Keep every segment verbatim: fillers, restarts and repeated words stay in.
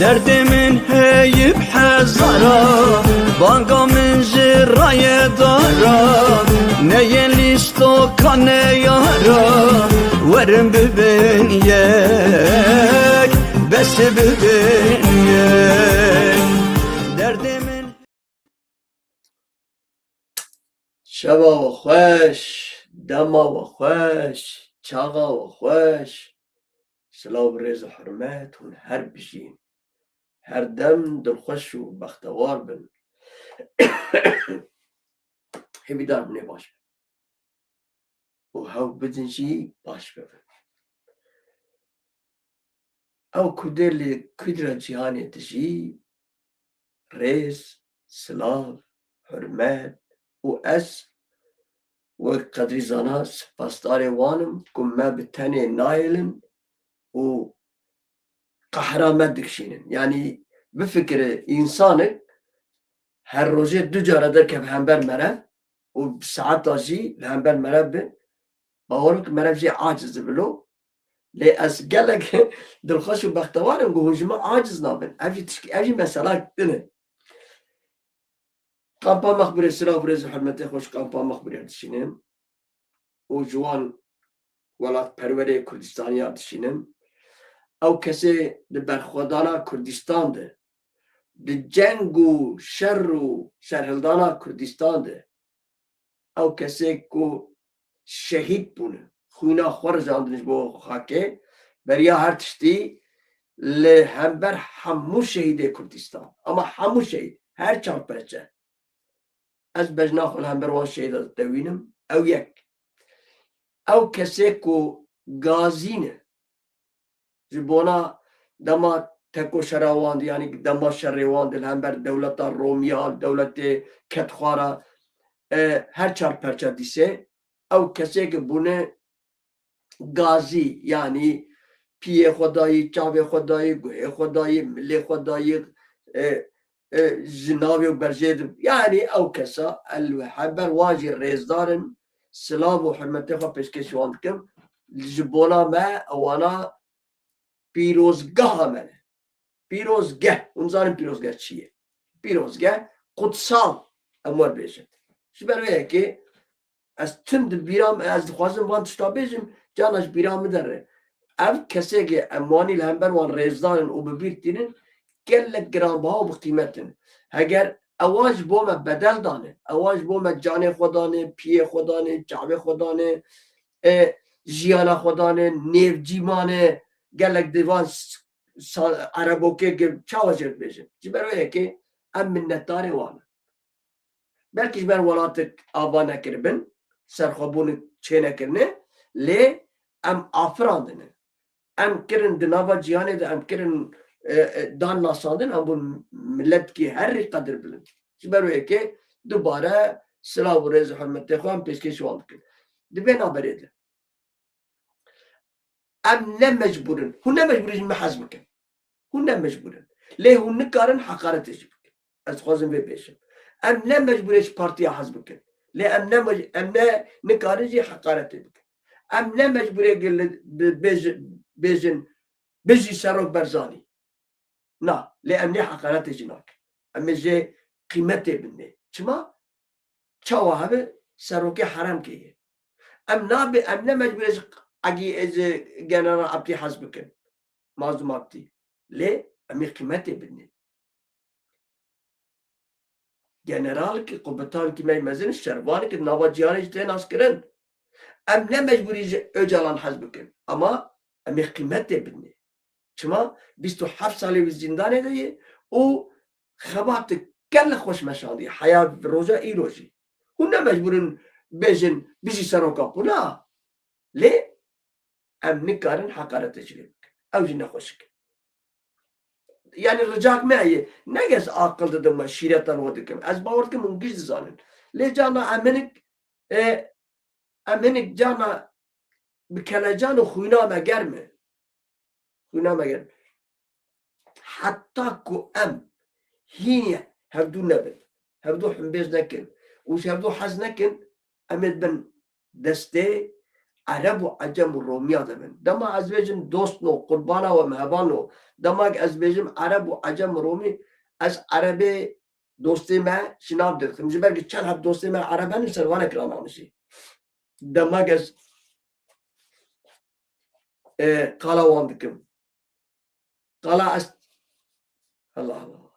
Derdê min heyî bi hezara, banga min ji rayê dara, neyê lîstoka neyara, werin bibin yek, bes bibin yek. Derdê min Şeva we xweş, dema we xweş, çaxa we xweş. Silav, rêz û hurmet, hûn her bijîn. Her dem dilxweş û bextewar bin. Hêvîdar bin ê baş bin. Û hew bidin jî baş bibin. Ew kurdê li kudra cîhanê dijî, rêz, silav, hurmet û ez wek Qedrî Zana spasdarê wan im ku me bi tenê nahêlin û qehra me dikişînin. Yanî bifikire, însanik her rojê du cara derkeve hember mere û bi saeta jî li hember mere bi, bawer bike meriv jê aciz dibe lo. Lê ez gelek dilxweş û bextewar im ku hûn ji min aciz nabin. Ev jî tişkî, ev jî mesela din e. Kampa Mexbûrê, silav, rêz û hurmetê xwe ji Kampa Mexbûrê dişînim û ji wan welatperwerê Kurdistaniya dişînim. Ew kesê di berxwedana Kurdistan de, di ceng û şer û serhildana Kurdistan de, ew kesê ku şehîd bûne, xwîna xwe rijandin ji bo xakê, beriya her tiştî li hember hemû şehîdê Kurdistan, ama hemû şehîd, her çar perçe. Ez bejna xwe li hember wan şehîda didewînim. Ew yek. Ew kesê ku gazî ne, ji bona dema tekoşera wan de, yanî dema şerê wan de li hember dewleta Romiya, dewletê kedxwara, e, her çar perça dîsê, ew kesê ki bûne gazî, yanî piyê xwe dayî, çavê xwe dayî, guhê xwe dayî, milê xwe dayî, e, e, ji navê û berjê de, yanî ew kesa, el hember wan jî rêzdar in, silav û hurmetê xwe pêşkêşî wan dikim. Ji bona me ewana pîrozgeha me ne. Pîrozgeh, hûn zanin pîrozgeh çi ye? Pîrozgeh, qutsal, em wer bêjin. Ji ber vê yekê ez tim di bîra min, ez dixwazim van tişta bêjim, cana ji bîra min dere. Ev kesê ke em wanî li hember wan rêzdar in û bi bîr tînin, gelek giranbiha û bi qîmet in. Heger ewan ji bo me bedel dane, ewan ji bo me canê xwe dane, piyê xwe dane, çavê xwe dane, e, jiyana xwe dane, nêvcî mane, gelek di van s-, sa-, erebokê ge-, çawa jê dibêjin? Ji ber wê yekê em minnetdarê wan in. Belkî ji ber welatek ava nekiribin, serxwebûnik çênekirine, lê em afirandine. Em kirin di nava cîhanê de, em kirin, e, e, dan nasandin, em bûn miletkî herî qedirbilind. Ji ber wê yekê dubare silav û rêz û hurmetê xwe em pêşkêşî wan dikin. Di vê navberê de em ne mecbûr in. Hûn ne mecbûr in ji min hez bikin. Hûn ne mecbûr in. Lê hûn nikarin heqaretê jî bikin. Ez dixwazim vê bêjim. Em ne mecbûr ê ji partiya hez bikin. Lê em ne mec-, em ne nikarin jî heqaretê bikin. Em ne mecbûr ê gel-, bi-, bêj-, bêjin, bijî Serok Barzanî. Na, lê em nê heqaretê jî nakin. Em ê jê qîmetê bidinê. Çima? Çawa hebe serokê heremkê ye. Em nabe, em ne mecbûr ê ji Egî, ê ji General Abdî hez bikin. Mazlûm Abdî. Lê em ê qîmetê bidinê. Generalekî, komutanekî me yê mezin, şervanekî di nava cîhanê jî tê naskirin. Em ne mecbûrî ji Ocalan hez bikin. Ama em ê qîmetê bidinê. Çima? Bîst û heft salê wî zîndanê de ye û xebatê gelek xweş meşandiye. Heya roja îro jî. Hûn ne mecbûr in bêjin, bijî seroka pûna. Lê em nikarin heqaretê jî lê bikin. Ew jî nexweşik e. Yanî ricak me heye. Ne ez aqil didim, me şîretan we dikim. Ez bawer dikim hûn giş dizanin. Lê carna em hinik, e, em hinik carna bi kelecan û xwîna me germ e. Xwîna me germ. Heta ku em hînî hevdû nebin, hevdû himbêz nekin û ji hevdû hez nekin, em ê dibin destê Ereb û Ecem û Romiya de bin. Dema ez bêjim dostno, qurbana we, mehebanno. Dema ez bêjim Ereb û Ecem û Romî, ez Erebê dostê me şinav dikim. Ji ber ku çend heb dostê me Ereb in, li ser van ekran anîşî. Dema ez, e, qala wan dikim. Qala ez, Allah Allah.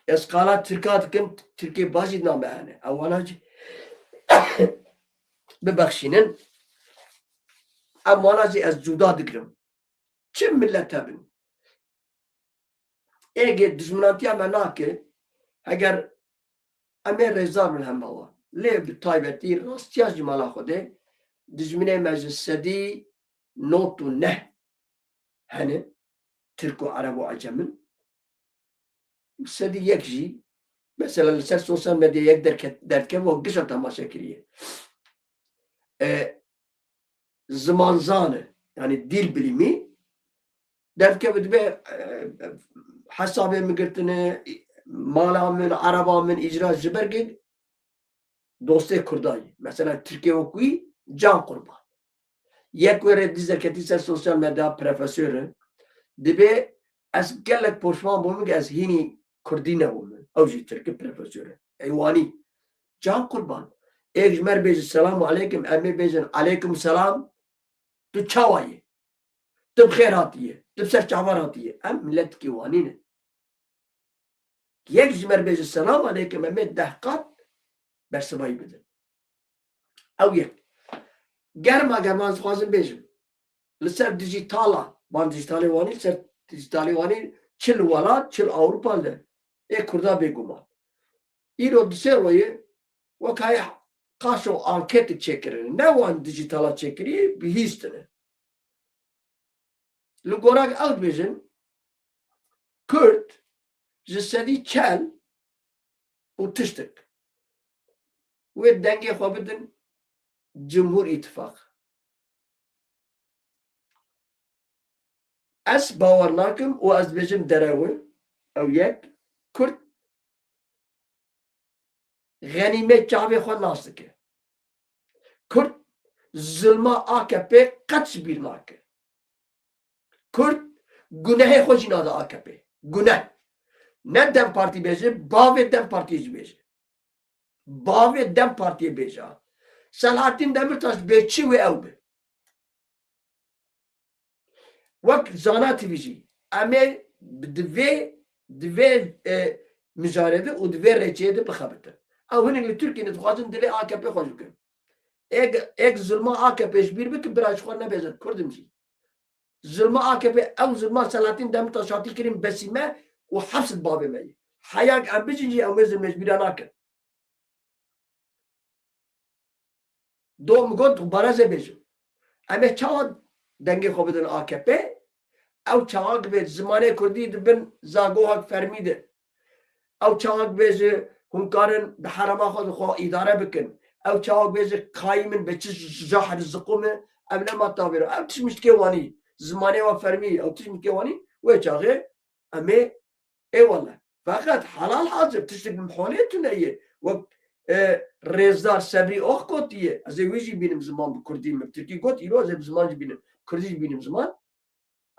Ez qala Tirka dikim, Tirkê baş jî name hene. Ew wana jî bibexşînin. Em wana jî ez cuda digirim. Çi millet hebin? Êgê dijminantiya me nake, heger em ê rêzdar bin hemba wan. Lê bi taybetî rastiya ji mala Xwedê dijminê me ji sedî nod û neh hene, Tirk û Ereb û Ecem in. Sedî yek jî, mesela li ser sosyal medyayê yek derke-, derdikeve û gişa temaşe kiriye. E, zimanzan e, yani dil bilimi, derdikeve dibe, e, hesabê min girtine, mala min, ereba min, îcra ji ber ku dostê Kurda ye. Mesela Tirkê wekî can qurban. Yek wê rê dîz derketî ser sosyal medya, profesor e. Dibê ez gelek poşman bûm ku ez hînî Kurdî nebûm. Ew jî Tirk e, profesor e. Ey wanî. Can qurban. Êk ji me re bêje selamu aleykum, em ê bêjin aleykum selam. Tu çawa yî? Tu bi xêr hatî yî. Tu bi ser çavan hatî yî. Em miletikî wanî ne. Yek ji me re bêje selam aleykum, em ê deh qat bersivayî bidin. Ew yek. Germa german dixwazim bêjim. Li ser dijîtala, van dijîtalê wanî, li ser dijîtalê wanî çi li welat, çi li Ewropa de. Ê Kurda bêguman. Îro di sê royê wek haya qaşo anketê çêkirine. Ne wan dijîtala çêkirî, bihîstine. Li gora ew dibêjin, Kurd ji sedî çel û tiştik. Wê dengê xwe bidin Cumhur Îtifaq. Ez bawer nakim û ez dibêjim derew e, ew yek, Kurd xenîmê çavê xwe nas dike. Kurd zilma A K P qet ji bîr nake. Kurd gunehê xwe jî nade A K P. Guneh. Ne DEM Partî bêje, bavê DEM Partiyê jî bêje. Bavê DEM Partiyê bêje. Selahattin Demirtaş bê çi wê ew be. Wek Zana T V jî em ê di vê, di vê, e, mijarê de û di vê rêçeyê de bixebitin. Ew hinek li Tirkiyê ne dixwazin dilê A K P xweş bikin. Êk, êk zilma A K P ji bîr bikin, bira ji xwe nebêjin, Kurd im jî. Zilma A K P, ew zilma Selahattin Demirtaş hatî kirin besîme û hepsit bavê me yî. Heya em bijîn jî ew ê zilmê ji bîra nakin. Do min got, bara ez ê bêjim. Em ê çawa dengê xwe bidin A K P? Ew çawa dibê zimanê kurdî di bin zagohek fermî de. Ew çawa dibêje hûn karin di herêma xwe de xwe îdare bikin. Ew çawa dibêje kayî min be çi jahir ziqûm e, ev nema tavêro. Ew tişt miştikê wanî, zimanê wan fermî, ew tişt miştikê wanî, wê çaxê em ê Ê wele. Feqet helal hazir tiştek min holê tune ye. Wek, e, Rêzdar Sebrî Ox gotiye. Ez ê wî jî bînim ziman bi kurdî min. Tirkî got, îro ez ê bi ziman jî bînim. Kurdî jî bînim ziman.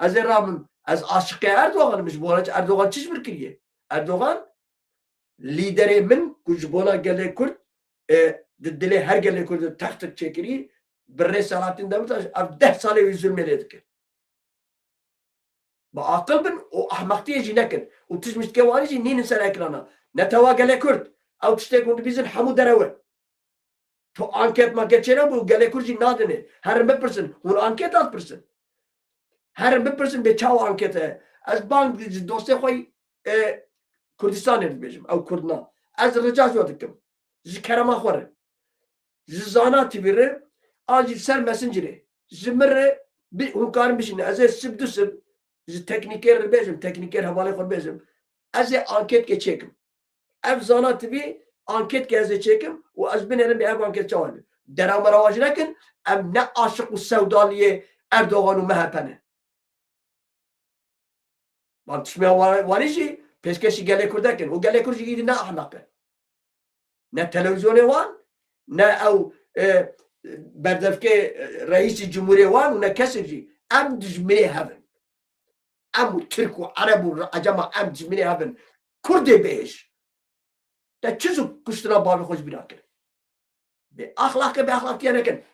Ez ê rabim. Ez aşiqê Erdogan im. Ji bona çi Erdogan çi ji min kiriye? Erdogan lîderê min ku ji bona gelê Kurd, e, di dilê her gelê Kurd de textik çêkirî, bi rê Selahattin Demirtaş ev deh salê wî zulmê lê dikir. Bi aqil bin û ehmeqtiyê jî nekin. Û tişt miştikê wanî jî nînin ser ekrana. Netewa gelê Kurd. Ew tiştê ku hûn dibîzin hemû derew e. Tu anket manket çênebû gelê Kurd jî nadinê. Herin bipirsin. Hûn anket hat pirsin. Herin bipirsin bê çawa anket e. Ez bang ji dostê xwe, e, Kurdistanê dibêjim. Ew Kurdina. Ez rica ji we dikim. Ji kerema xwe re. Ji Zana T V re, an jî ser Messengerê. Ji min re bi-, hûn karin bişînin. Ez ê sib du sib ji teknîkê re bêjim, teknîkê hevalê xwe bêjim. Ez ê anketke çêkim. Ev Zana T V anketke ez ê çêkim û ez binêrim bê ev anket çawa be. Dera me re wa jî nekin, em ne aşiq û sewdaliyê Erdogan û M H P ne. Van tiştmiya wa-, wanî jî pêşkêşî gelê Kurd dekin. Û gelê Kurd jî îdî ne ahlaq e. Ne televîzyonê wan, ne ew, e, berdevkê, e, reîsî cumhurê wan û ne kesê jî. Em dijminê hev in. Em û Tirk û Ereb û Ecema em dijminê hev in. Kurdê bêhêj. Te çi zû kuştina bavê xwe ji bîra kir? Bê axlaqê, bê axlaqiye nekin.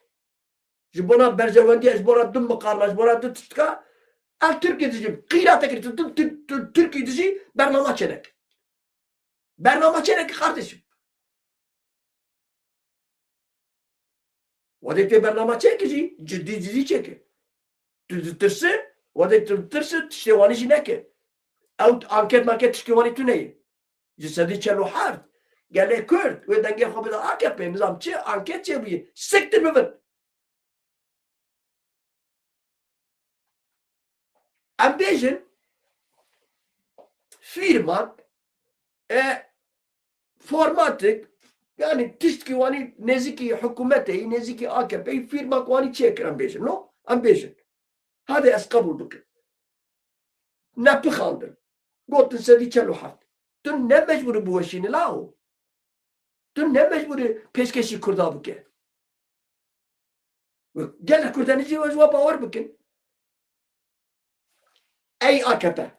Ji bona berjewendiye, ji bona du miqarna, ji bona du tiştka, ev Tirkî dijî, qîra te kir, tu, tu, tu, tu Tirkî dijî bernama çênek. Bernama çênek kardeşim. Wadê pê bernama çêkî jî, cidî cidî çêkî. Tu ditirsi, wadê tu ditirsi, tiştê wanî jî neke. Ew anket manket tiştê wanî tu neyê. Ji sedî çel û heft gelê Kurd wê dengê xwe bide A K P, nizam çi anket çêbûye. Siktir bibin. Em bêjin, fîrmak, e, formatik, yani tiştkî wanî nêzîkî hikûmetê, nêzîkî A K P'yê, fîrmak wanî çêkir, em bêjin, no? Em bêjin. Hadi ez qebûl bikim. Nepixandin. Gotin sedî çel û heft. Tu ne mecbûrî biweşînî lawo. Tu ne mecbûrî pêşkêşî Kurda bike. Gelek Kurdanî jî ji we bawer bikin. Ey A K P,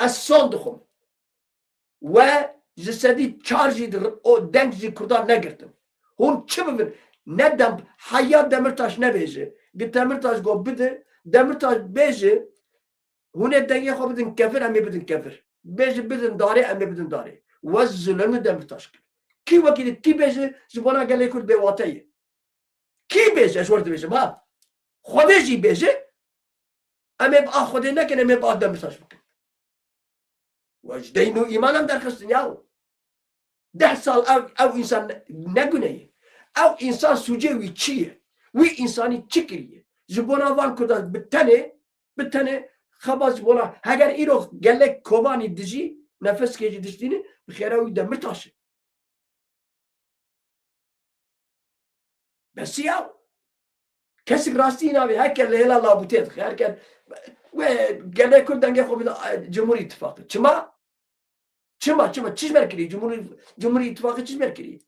ez son dixwim. We ji sedî çar jî di o deng ji Kurdan negirtin. Hûn çi bibin? Ne dem, heya Demirtaş nebêje. Gi Demirtaş got bide, Demirtaş bêje, hûn ê dengê xwe bidin kevir, em ê bidin kevir. Bêje bidin darê, em ê bidin darê. We zulmê Demirtaş kir. Kî wekî di kî bêje, ji bona gelê Kurd bêwate ye. Kî bêje, ez wer dibêjim, ha? Xwedê jî bêje, em ê bi a Xwedê nekin, em ê bi a Demirtaş bikin. We ji deyn û îman em derxistin yaw. Deh sal ev, ew însan ne, ne gune ye. Ew însan sûcê wî çi ye? Wî însanî çi kiriye? Ji bona van Kurdan bi tenê, bi tenê xebat ji bona, heger îro gelek Kobanî dijî, nefeskê jî diştîne, bi xêra wî Demirtaş e. Bes ya. Kesik rastî navê, her kes li hêla labûtê dixe, her kes, we gelê Kurd dengê xwe bide, e, Cumhur Îttifaqê. Çima? Çima, çima? Çi ji ber kirî? Cumhur, Cumhur Îttifaqê çi ji ber kirî?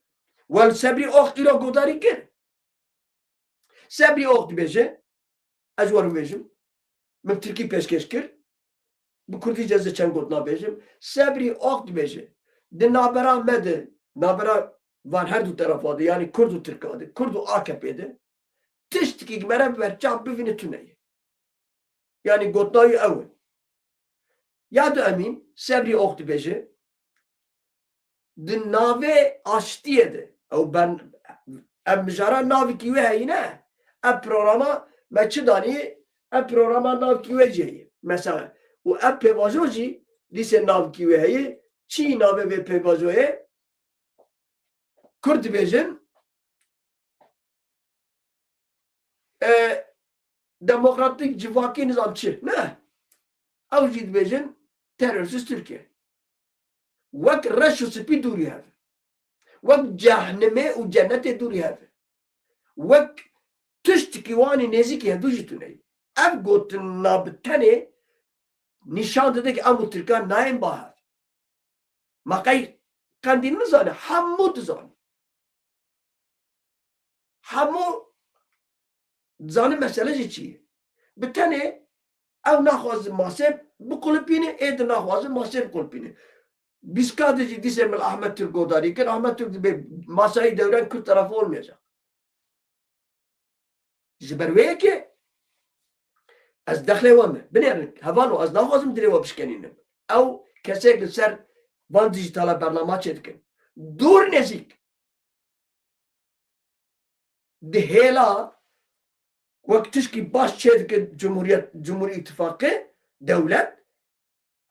Wel Sebrî Ox îro godarî kir. Sebrî Ox dibêje, ez wer bibêjim, min tirkî pêşkêş kir, bi kurdî jî ez ê çend gotina bêjim. Sebrî Ox dibêje, di navbera me de, navbera van her du terefa de, yanî kurd û tirka de, kurd û A K P de, tiştekî me re bi berçav bivîne tune ye. Yanî gotina wî ew e. Ya du emîn, Sebrî Ox dibêje, di navê aştiyê de, ew ben, em mijara navikî wê heyî ne, ev programa me çi danî, ev programa navikî wê jî heye. Mesela, û ev pêvajo jî dîsê navikî wê heye, çi navê vê pêvajoyê? Kurd dibêjin, e, demokratîk civakî nizam çi? Ne. Ew jî dibêjin terörsüz Türkiye. Wek reş û spî dûrî hev. Wek cehnimê û cennetê dûrî hev. Wek tiştekî wanî nêzîkî hevdû jî tune ye. Ev gotina bi tenê nîşan dide ku em û Tirkan nayên ba hev. Ma qey Qendîl nizane, hemû dizane. Hemû dizane mesele jî çi ye. Bi tenê ew naxwaze masê biqulipîne, ê di naxwaze masê biqulipîne. Bîska de jî dîsê min Ahmet Türk godarî kir. Ahmet Türk dibê masayı devren Kürt tarafı olmayacak. Ji ber wê yekê ez dexlê we me. Binêrin, hevano, ez naxwazim dilê we bişkenînim. Ew kesek li ser van dijîtala bernama çêdikin. Dûr nêzîk. Di hêla wek tişkî baş çêdike Cumhuriyet, Cumhur Îttifaqê, dewlet,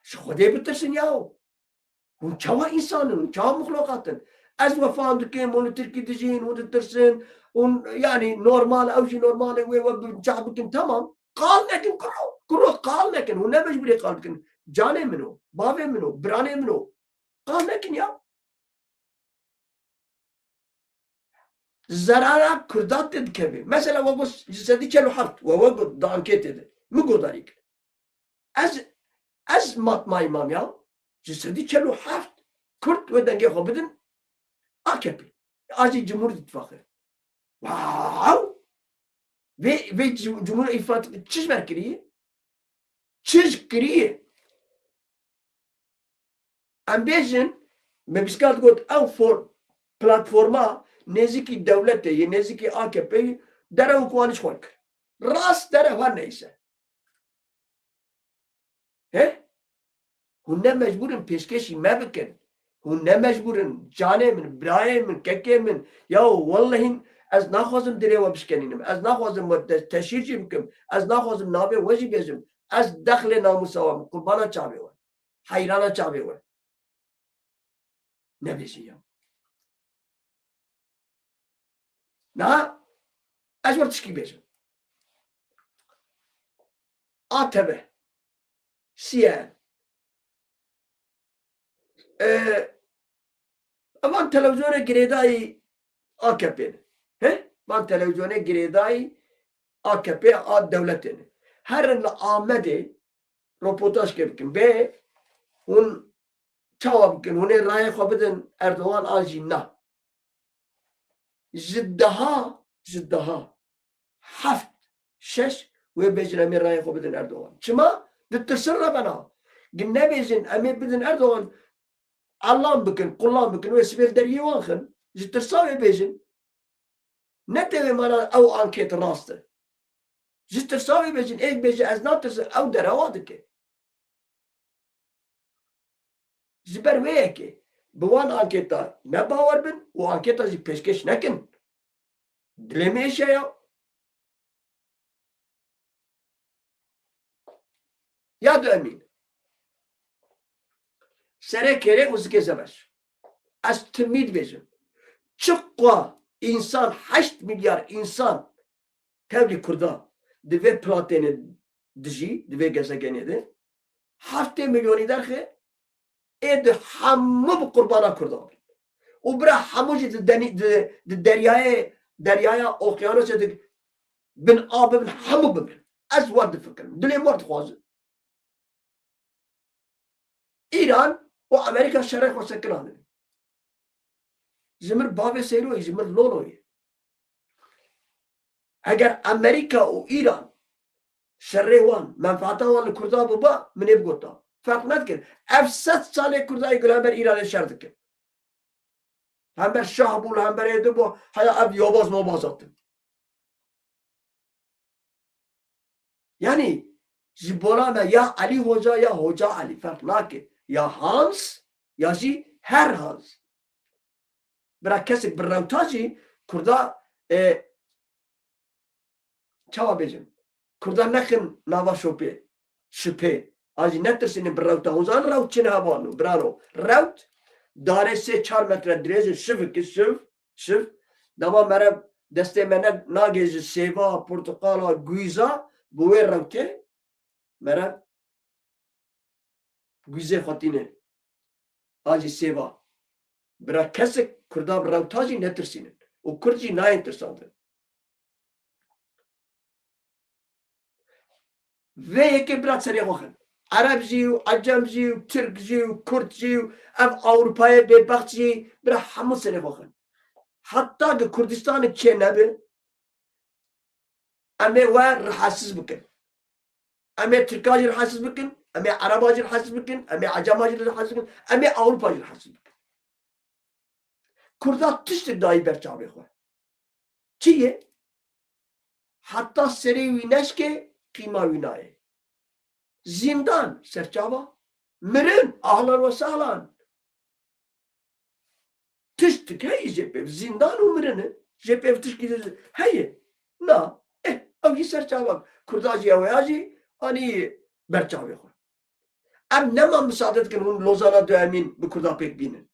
ji Xwedê bitirsin yaw. Hûn çawa însan in? Hûn çawa mixluqat in? Ez we fam dikim, hûn li Tirkî dijîn, hûn ditirsin, hûn, yanî normal, ew jî normal e, wê we bi cah bikin, temam. Qal nekin kuro, kuro qal nekin, hûn ne mecbûrê qal bikin. Canê min o, bavê min o, biranê min o. Qal nekin ya. Zerara Kurdan tê dikeve. Mesela we got ji sedî çel û heft, we we got di anketê de. Min godarî kir. Ez, ez matmayî mam ya. Ji sedî çel û heft Kurd wê dengê xwe bidin A K P. A jî Cumhur Îttifaqê. Wow! Vê, vê Cum-, Cumhur Îttifaqê çi ji ber kiriye? Çi ji kiriye? Em bêjin, me bîskar digot, ew for-, platforma nêzîkî dewletê yê, nêzîkî A K P yê, derew ku wan ji xwe kir. Rast derew her neyse. He? Hûn ne mecbûr in pêşkêşî me bikin. Hûn ne mecbûr in. Canê min, birayê min, kekê min. Ya wellehî ez naxwazim dilê we bişkenînim. Ez naxwazim we te-, teşhîr jî bikim. Ez naxwazim navê we jî bêjim. Ez dexlê namûsa we, qurbana çavê we. Heyrana çavê we. Nebêjin ya. Niha ez we tişkî bêjim. A T V, C N N, e, evan televîzyonê girêdayî A K P ne. He? Van televîzyonê girêdayî A K P a dewletê ne. Herin li Amedê roportajkê bikin. Bê hûn çawa bikin? Hûn ê rayê xwe bidin Erdogan an jî na? Ji deha, ji deha heft, şeş wê bêjin em ê rayê xwe bidin Erdogan. Çima? Ditirsin revena. Gin nebêjin em ê bidin Erdogan, elan bikin, qulan bikin, wê sibê li deriyê wan xin. Ji tirsa wê bêjin. Ne tevê me re ew anket rast e. Ji tirsa wê bêjin, êk bêje ez natirsim, ew derewa dike. Ji ber wê yekê bi wan anketa ne bawer bin û anketa jî pêşkêş nekin. Dilê min êşe ya. Ya du emîn. Serê kêrê û zikê zebeş. Ez timî dibêjim. Çiqa însan, heşt milyar însan tevlî Kurda di vê platênê dijî, di vê gezegenê de, heftê milyonî derxê, ê di hemû bi qurbana Kurda bin. Û bira hemû jî di denî-, di, di deryayê, deryaya okyanusê di bin a bibin, hemû bibin. Ez wer difikirim. Dilê min wer dixwazin. Îran û Amerîka şerê xwe sekinandin. Ji mir bavê Seyroyê, ji mir Loloyê. Eger Amerîka û Îran şerê wan, menfaeta wan li Kurda biba, min ê bigota. Ferq nedikir. Ev sed salê Kurda yê gulember Îranê şer dikin. Hember şah bû, hember êdî bû, heya ev yobaz mobaz hatin. Yani ji bola me ya Elî Hoca ya Hoca Elî ferq nake. Ya Hans ya jî her Hans. Bira kesek bi rewta jî Kurda, e, çawa bêjim? Kurda nexin nava şopê, şipê. An jî netirsînin bi rewta. Hûn zanin rewt çi ne hevalno, birano. Rewt darê sê çar metre dirêj e, şivik e, şiv, şiv. Dema mere destê me ne, nagê ji sêva, porteqala, gûza, bi wê rewtê mere gûzê xwe tîne. An jî sêva. Bira kesek Kurda bi rewta jî netirsînin. Û Kurd jî nayên tirsandin. Vê yekê bira serê xwe xin. Ereb jî û Ecem jî û Tirk jî û Kurd jî û ev Ewropayê bêbext jî bira hemû serê xwe xin. Heta ki Kurdistanê çê nebe, em ê we rihatsiz bikin. Em ê Tirka jî rihatsiz bikin, em ê Ereba jî rihatsiz bikin, em ê Ecema jî rihatsiz bikin, em ê Ewropa jî rihatsiz bikin. Kurda tiştik dayî ber çavê xwe. Çi ye? Heta serê wî neşke, qîma wî nayê. Zîndan, serçava, mirin, ahlan we sahlan. Tiştik heye jê pêv, zîndan û mirin e. Jê pêv tişkî de heye. Na, eh, ew jî serçava. Kurda jî ew ya jî anî ber çavê xwe. Em nema misade dikin hûn Lozana duemîn bi Kurda pêk bînin.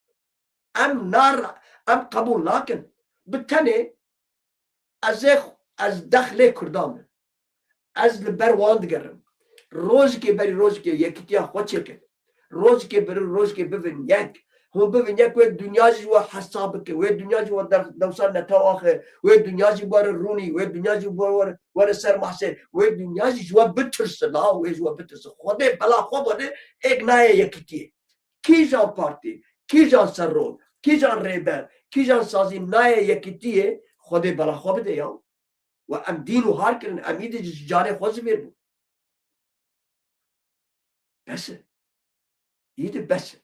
Em nar, em qebûl nakin. Bi tenê ez ê, ez dexlê Kurda me. Ez li ber wan digerim. Rojikê berî rojikê yekîtiya xwe çêkin. Rojikê berî rojikê bibin yek. Hûn bibin yek, wê dinya jî ji we hesab bike. Wê dinya jî we der-, dewsa netew axe. Wê dinya jî were rûnî. Wê dinya jî we were, were ser mahsê. Wê dinya jî ji we bitirse. La wê ji we bitirse. Xwedê bela xwe bade, êk nayê yekîtiyê. Kîjan partî, kîjan serrol, kîjan rêber, kîjan sazî nayê yekîtiyê, Xwedê bela xwe bide ya. We em dîn û har kirin, em îdî ji canê xwe ji vêr bûn. Bes e. Îdî bes e.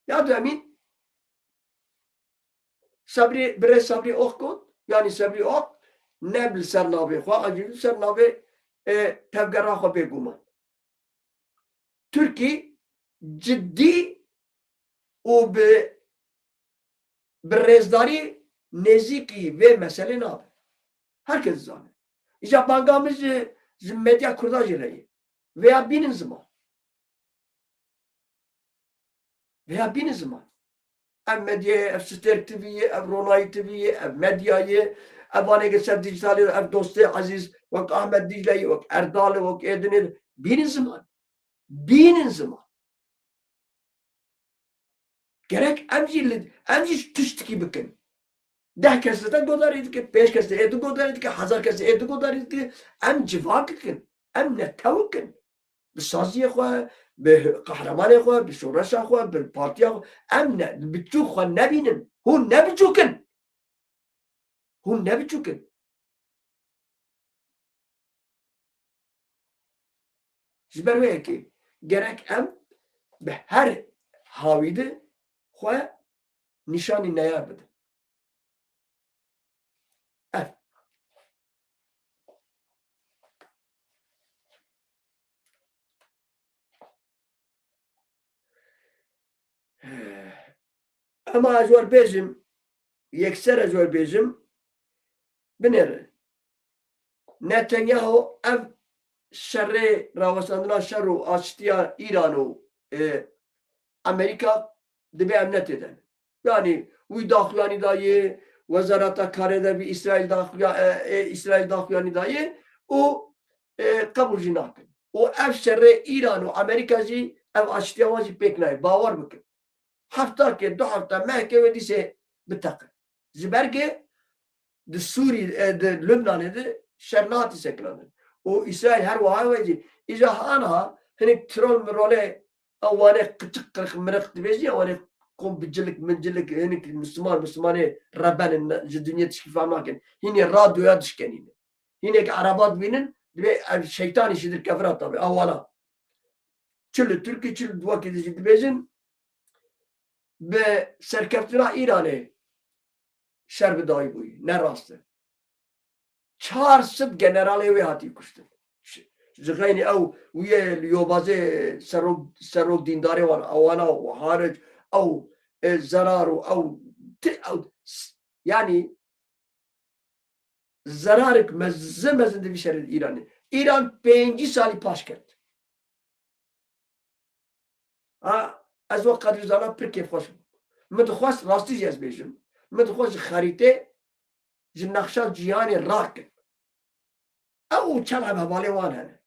Ya demîn Sebrî, birê Sebrî Ok got, yanî Sebrî Ok ne bi ser navê xwe, ancî li ser navê, e, tevgera xwe bêguman. Tirkî cidî û bi, bi rêzdarî nêzîkî vê meselê nabe. Her kes dizane. Îja banga min ji, ji medya kurda jî re ye. Vêya bînin ziman. Vêya bînin ziman. Ev medyayê, ev Stêrk T V yê, ev Ronahî T V yê, ev medyayê, ev vanê ke ser dîjîtalê, ev dostê ezîz, wek Ahmet Dîcle yê, wek Erdal e, wek Êdinê, bînin ziman. Bînin ziman. Gerek em jî li, em jî tiştikî bikin. Deh kes li te godarî dike, pênc kes li ê tu godarî dike, hezar kes li ê tu godarî dike. Em civak dikin. Em netew dikin. Bi saziyê xwe, bi qehremanê xwe, bi şoreşa xwe, bi partiya xwe. Em ne, bi çûk xwe nebînin. Hûn ne biçûk in. Hûn ne biçûk in. Ji ber wê yekê gerek em bi her hawî de xwe nîşanî neyar bidin. Ev. Ema ez wer bêjim, yekser ez wer bêjim, binêre. Netanyahu ev şerê, rawestandina şer û aştiya Îran û, e, Amerîka dibê em netêden. Yanî wî daxuyanî dayê, Wezareta Karê de bi Îsraîl daxuya-, e, e, Îsraîl daxuyanî dayê û, e, qebûl jî nakin. Û ev şerê Îran û Amerîka jî ev aştiya wan jî pêk nayê. Bawer bikin. Hefta ke, du hefta, mehke wê dîsê biteqe. Ji ber ke di Sûrî, e, di Lubnanê de şer nehatî sekinandin. Û Îsraîl her wiha wê jî. Îja haniha hinek troll mirolê ew wane qiçik qirix miriq dibêjî, ew wane kom bicilik mincilik hinek Misliman, Mislimanê reben in, ji dinyê tişkî fehm nakin. Hînê radyoya dişkenîne. Hînek ereba dibînin, dibê ev şeytanî ji derkevira tabi, ew wana. Çi li Tirkî, çi li wekî dijî dibêjin, bi serkeftina Îranê şer bi dayî bûyî. Ne rast e. Çar sed generalê wê hatî kuştin. Ji, ji xeynî ew wî yê li yobazê serok, serok dîndarê wan, ewana û haric, ew, e, zerar û ew ti, ew, s-, yanî zerarek mezin mezin di vî şerê di Îranê. Îran pêncî salî paş ket. Ha, ez wek Qedrî Zana pir kêfxweş bûm. Min dixwest, rastî jî ez bêjim, min dixwest ji xerîtê, ji nexşa cîhanê rakin. Ew û çend heb hevalê wan hene.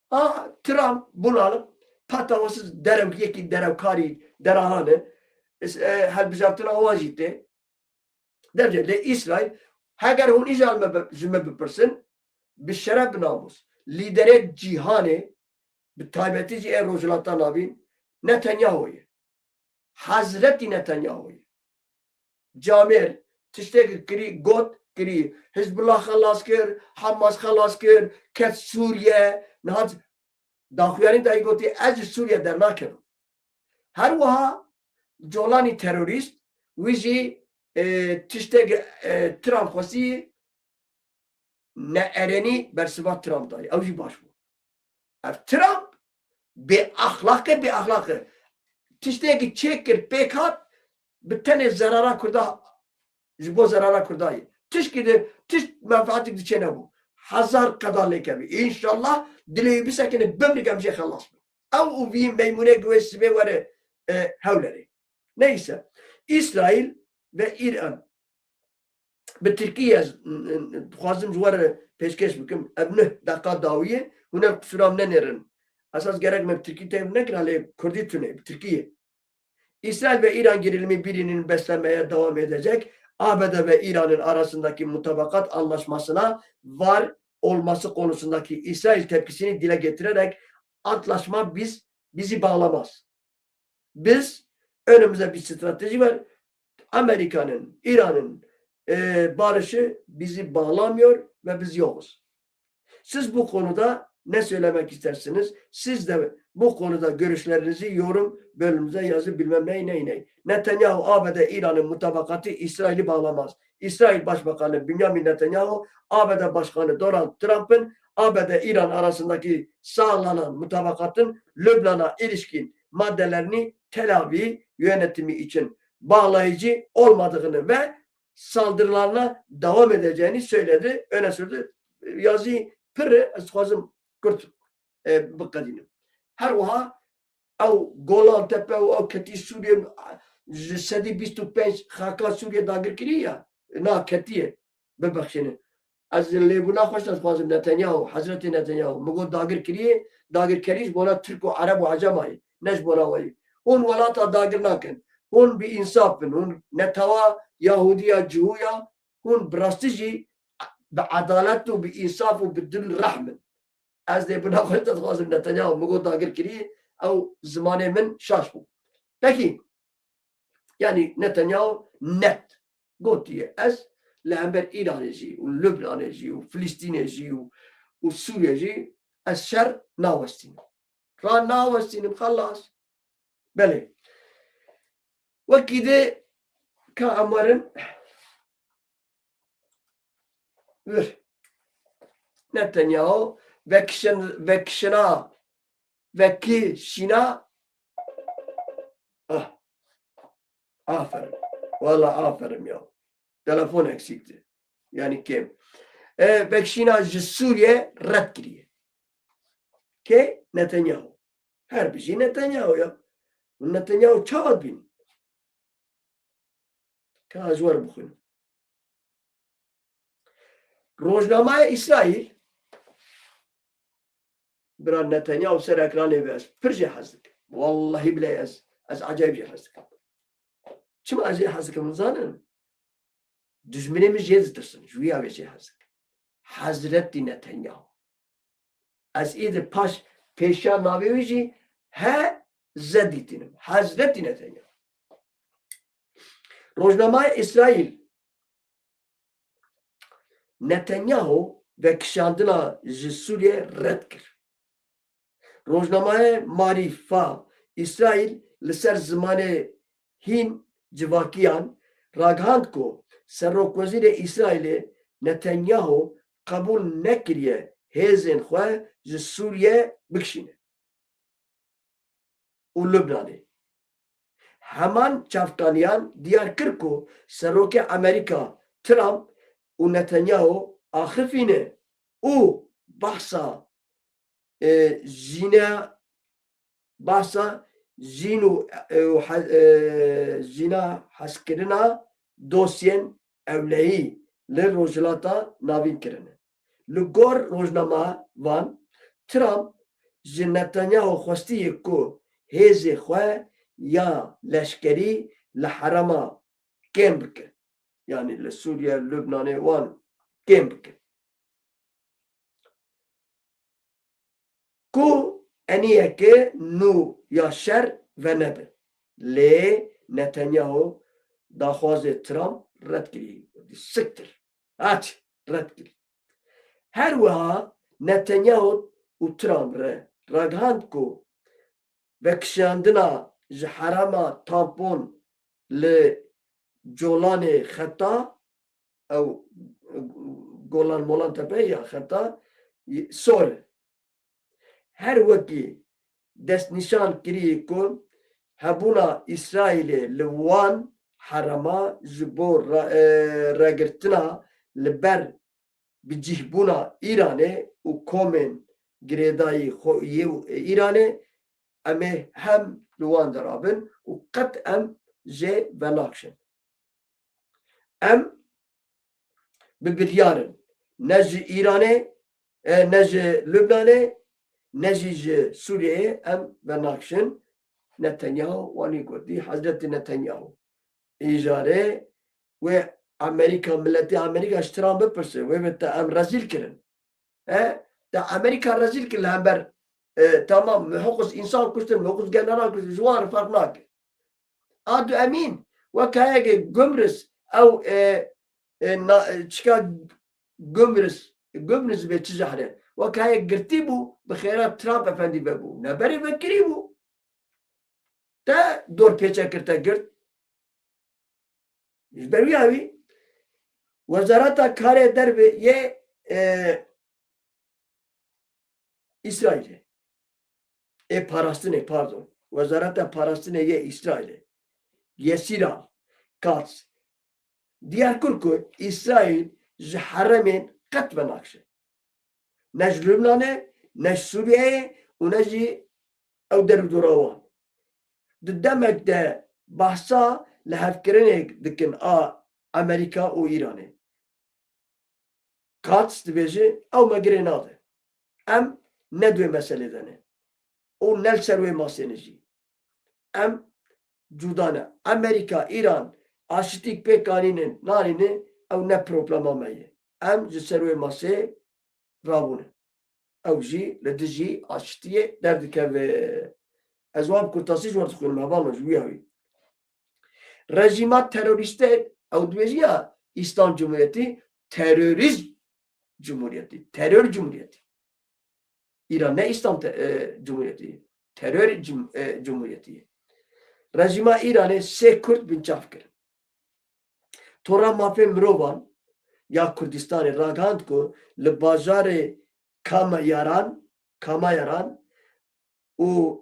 Ha, Trump bûna li peta wesiz derewkiyekî derewkarî derahan e. Is-, e, helbijartina wan jî tê. Devce lê Îsraîl, heger hûn îja li me bi-, ji me bipirsin, bi şeref, bi namûs, lîderê cîhanê, bi taybetî jî ê Rojhilata Navîn, Netanyahu ye. Hezretî Netanyahu ye. Camêr tiştekî kirî, got kirî, Hizbullah xelas kir, Hamas xelas kir, ket Sûriye, niha daxuyanî dayî gotî, ez ji Sûriye dernakevim. Her wiha Colanî terorîst, wî jî, e, tiştek, e, Trump xwestî neerenî bersiva Trump dayî. Ew jî baş bû. Ev Trump bêaxlaq e, bêaxlaq e. Tiştekî çêkir, pêk hat, bi tenê zerara Kurda, ji bo zerara Kurda ye. Tişkî de, tişt menfeetik diçe nebû. Hezar qeda lêkevî. Înşallah dilê wî bisekine, bimrî em jê xelas bin. Ew û vî meymûnê guhê sibê were, e, Hewlerê. Neyse. Îsraîl ve Îran. Bi Tirkî ez, dixwazim ji we re pêşkêş bikim. Ev neh deqa dawiyê, hûn ev qisûra min nenêrin. Esas gerek me bi Tirkî tevlî nekira, lê Kurdî tune, bi Tirkî ye. İsrail ve İran gerilimi birinin beslemeye devam edecek. A B D ve İran'ın arasındaki mutabakat anlaşmasına var olması konusundaki İsrail tepkisini dile getirerek antlaşma biz bizi bağlamaz. Biz önümüzde bir strateji var. Amerika'nın, İran'ın e, barışı bizi bağlamıyor ve biz yokuz. Siz bu konuda ne söylemek istersiniz? Siz de bu konuda görüşlerinizi yorum bölümümüze yazıp bilmem ney ney ney. Netanyahu A B D İran'ın mutabakatı İsrail'i bağlamaz. İsrail Başbakanı Benjamin Netanyahu A B D Başkanı Donald Trump'ın A B D İran arasındaki sağlanan mutabakatın Lübnan'a ilişkin maddelerini Tel Aviv yönetimi için bağlayıcı olmadığını ve saldırılarına devam edeceğini söyledi, öne sürdü. Yazî pir e, ez dixwazim kurt e, biqedînim. Her wiha ew Golan Tepe û ew ketî Sûriyê ji sedî bîst û pênc xaka Sûriyê dagir kiriye, na ketiye, bibexşînin. Ez lêbûna xweş ez dixwazim Netanyahu, Hezretî Netanyahu, min got dagir kiriye, dagirkerî ji bona Tirk û Ereb û Ecema ye, ne ji bona we ye. Hûn welata dagir nakin. Hûn bi însaf bin. Hûn netewa Yahudiya, Cihûya, hûn bi rastî jî bi edalet û bi însaf û bi dil rehm in. Ez lêbûna xwe te dixwazim Netanyahu, min got dagir kirî, ew zimanê min şaş bû. Pekî, yanî Netanyahu net gotiye, ez li hember Îranê jî û Lubnanê jî û Filistînê jî û, û Sûriyê jî ez şer nawestînim. Ra nawestînim, xelas. Belê. Wekî dê ka em werin vir. Netanyahu vekişin-, vekişina, vekişina. Ah. Aferin. Valla aferin ya. Telefon eksikti. Yani kêm. E, vekişina ji Sûriye red kiriye. Kê? Netanyahu. Her bijî Netanyahu ya. Netanyahu çawa dibîn? Ka ez wer bixwînim. Rojnameya Îsraîl, bira Netanyahu ser ekranê be, ez pir jê hez dikim. Wallahî bileyh ez, ez ecayîb jê hez dikim. Çima ez jê hez dikim, nizanin? Dijminê min jê ditirsin. Ji wî ya vê jê hez dikim. Hezretî Netanyahu. Ez ê di paş pêşiya navê wî jî he ze dîtînim. Hezretî Netanyahu. Rojnameya Îsraîl Netanyahu vekişandina ji Sûriyê red kir. Rojnameya Marîfa Îsraîl li ser zimanê hîn civakiyan ragihand ku Serokwezîrê Îsraîlê Netanyahu qebûl nekiriye hêzên xwe ji Sûriyê bikişîne û Lubnanê. Heman çavkaniyan diyar kir ku Serokê Amerîka Trump û Netanyahu axifîne û behsa, e, jîne, behsa jîn û, e, û he-, e, jîna hezkirina dosyên ewlehî li Rojhilata Navîn kirine. Li gor rojnamevan, Trump ji Netanyahu xwestiye ku hêzê xwe ya leşkerî li herêma kêm bike. Yanî li Sûriye, Lubnanê wan kêm bike. Ku eniyeke nû ya şer venebe. Lê Netanyahu daxwazê Trump red kirî. Siktir. Hat red kirî. Her wiha Netanyahu û Trump re ragihand ku vekişandina ji herêma tampon li Colanê xeta ew Golan Molan Tepe ya xeta sor e. Her wekî destnîşan kirî ku hebûna Îsraîlê li wan herêma ji bo ra-, e, ragirtina li ber bicihbûna Îranê û komên girêdayî xwe yê û Îranê, em ê hem li wan de rabin û qet em jê venakişin. Em bi biryar in. Ne ji Îranê, e, ne ji Lubnanê, ne jî ji Sûriyeyê em venakişin. Netanyahu wanî gotî, Hezretî Netanyahu. Îcarê wê Amerîka, miletê Amerîka ji Trump bipirse, wê bi te em rezîl kirin. E, te Amerîka rezîl kir li hember e, tamam, hiqûs însan kuştin, hiqûs general kuştin, ji wan re ferq nake. A du Emîn, wek heyekê Gumris, ew, e, e, na, e, çika Gumris, Gumris bê çi jehre. Wek heyek girtî bû, bi xêra Trump efendî vebû. Neberê vekirî bû. Te dorpêçe kir, te girt. Ji ber wî ya wî, Wezareta Karê Derve yê, e, Îsraîlê. Ê parastinê, pardon. Wezareta Parastinê yê Îsraîlê. Yesîra Katz. Diyar kir ku Îsraîl ji heremên qet venakşe. Ne ji Lubnanê, ne ji Sûriyeyê û ne jî ew der û dora wan. Di demek de behsa lihevkirinê dikin a Amerîka û Îranê. Katz dibêje, ew me girê nade. Em ne di wê meselê de ne. Û ne li ser wê masê ne jî. Em cuda ne. Amerîka, Îran, aşitîk pêk anînin, nanînin, ew ne problema me ye. Em ji ser wê masê rabûne. Ew jî li dijî aşitiyê derdikeve. Ez wan bi kurtasî ji we dixwînim, hevalno, ji wî ya wî. Rejîma terorîste, ew dibêjin ya Îslam Cumhuriyetî, terorîzm cumhuriyetî, teror cumhuriyetî. Îran ne Îslam te-, e, cumhuriyetî, teror cum-, e, cumhuriyetî. Rejîma Îranê sê Kurd binçav kirin. Tora Mafê Mirovan ya Kurdistanê ragihand ku li bajarê Kamayaran, Kamayaran û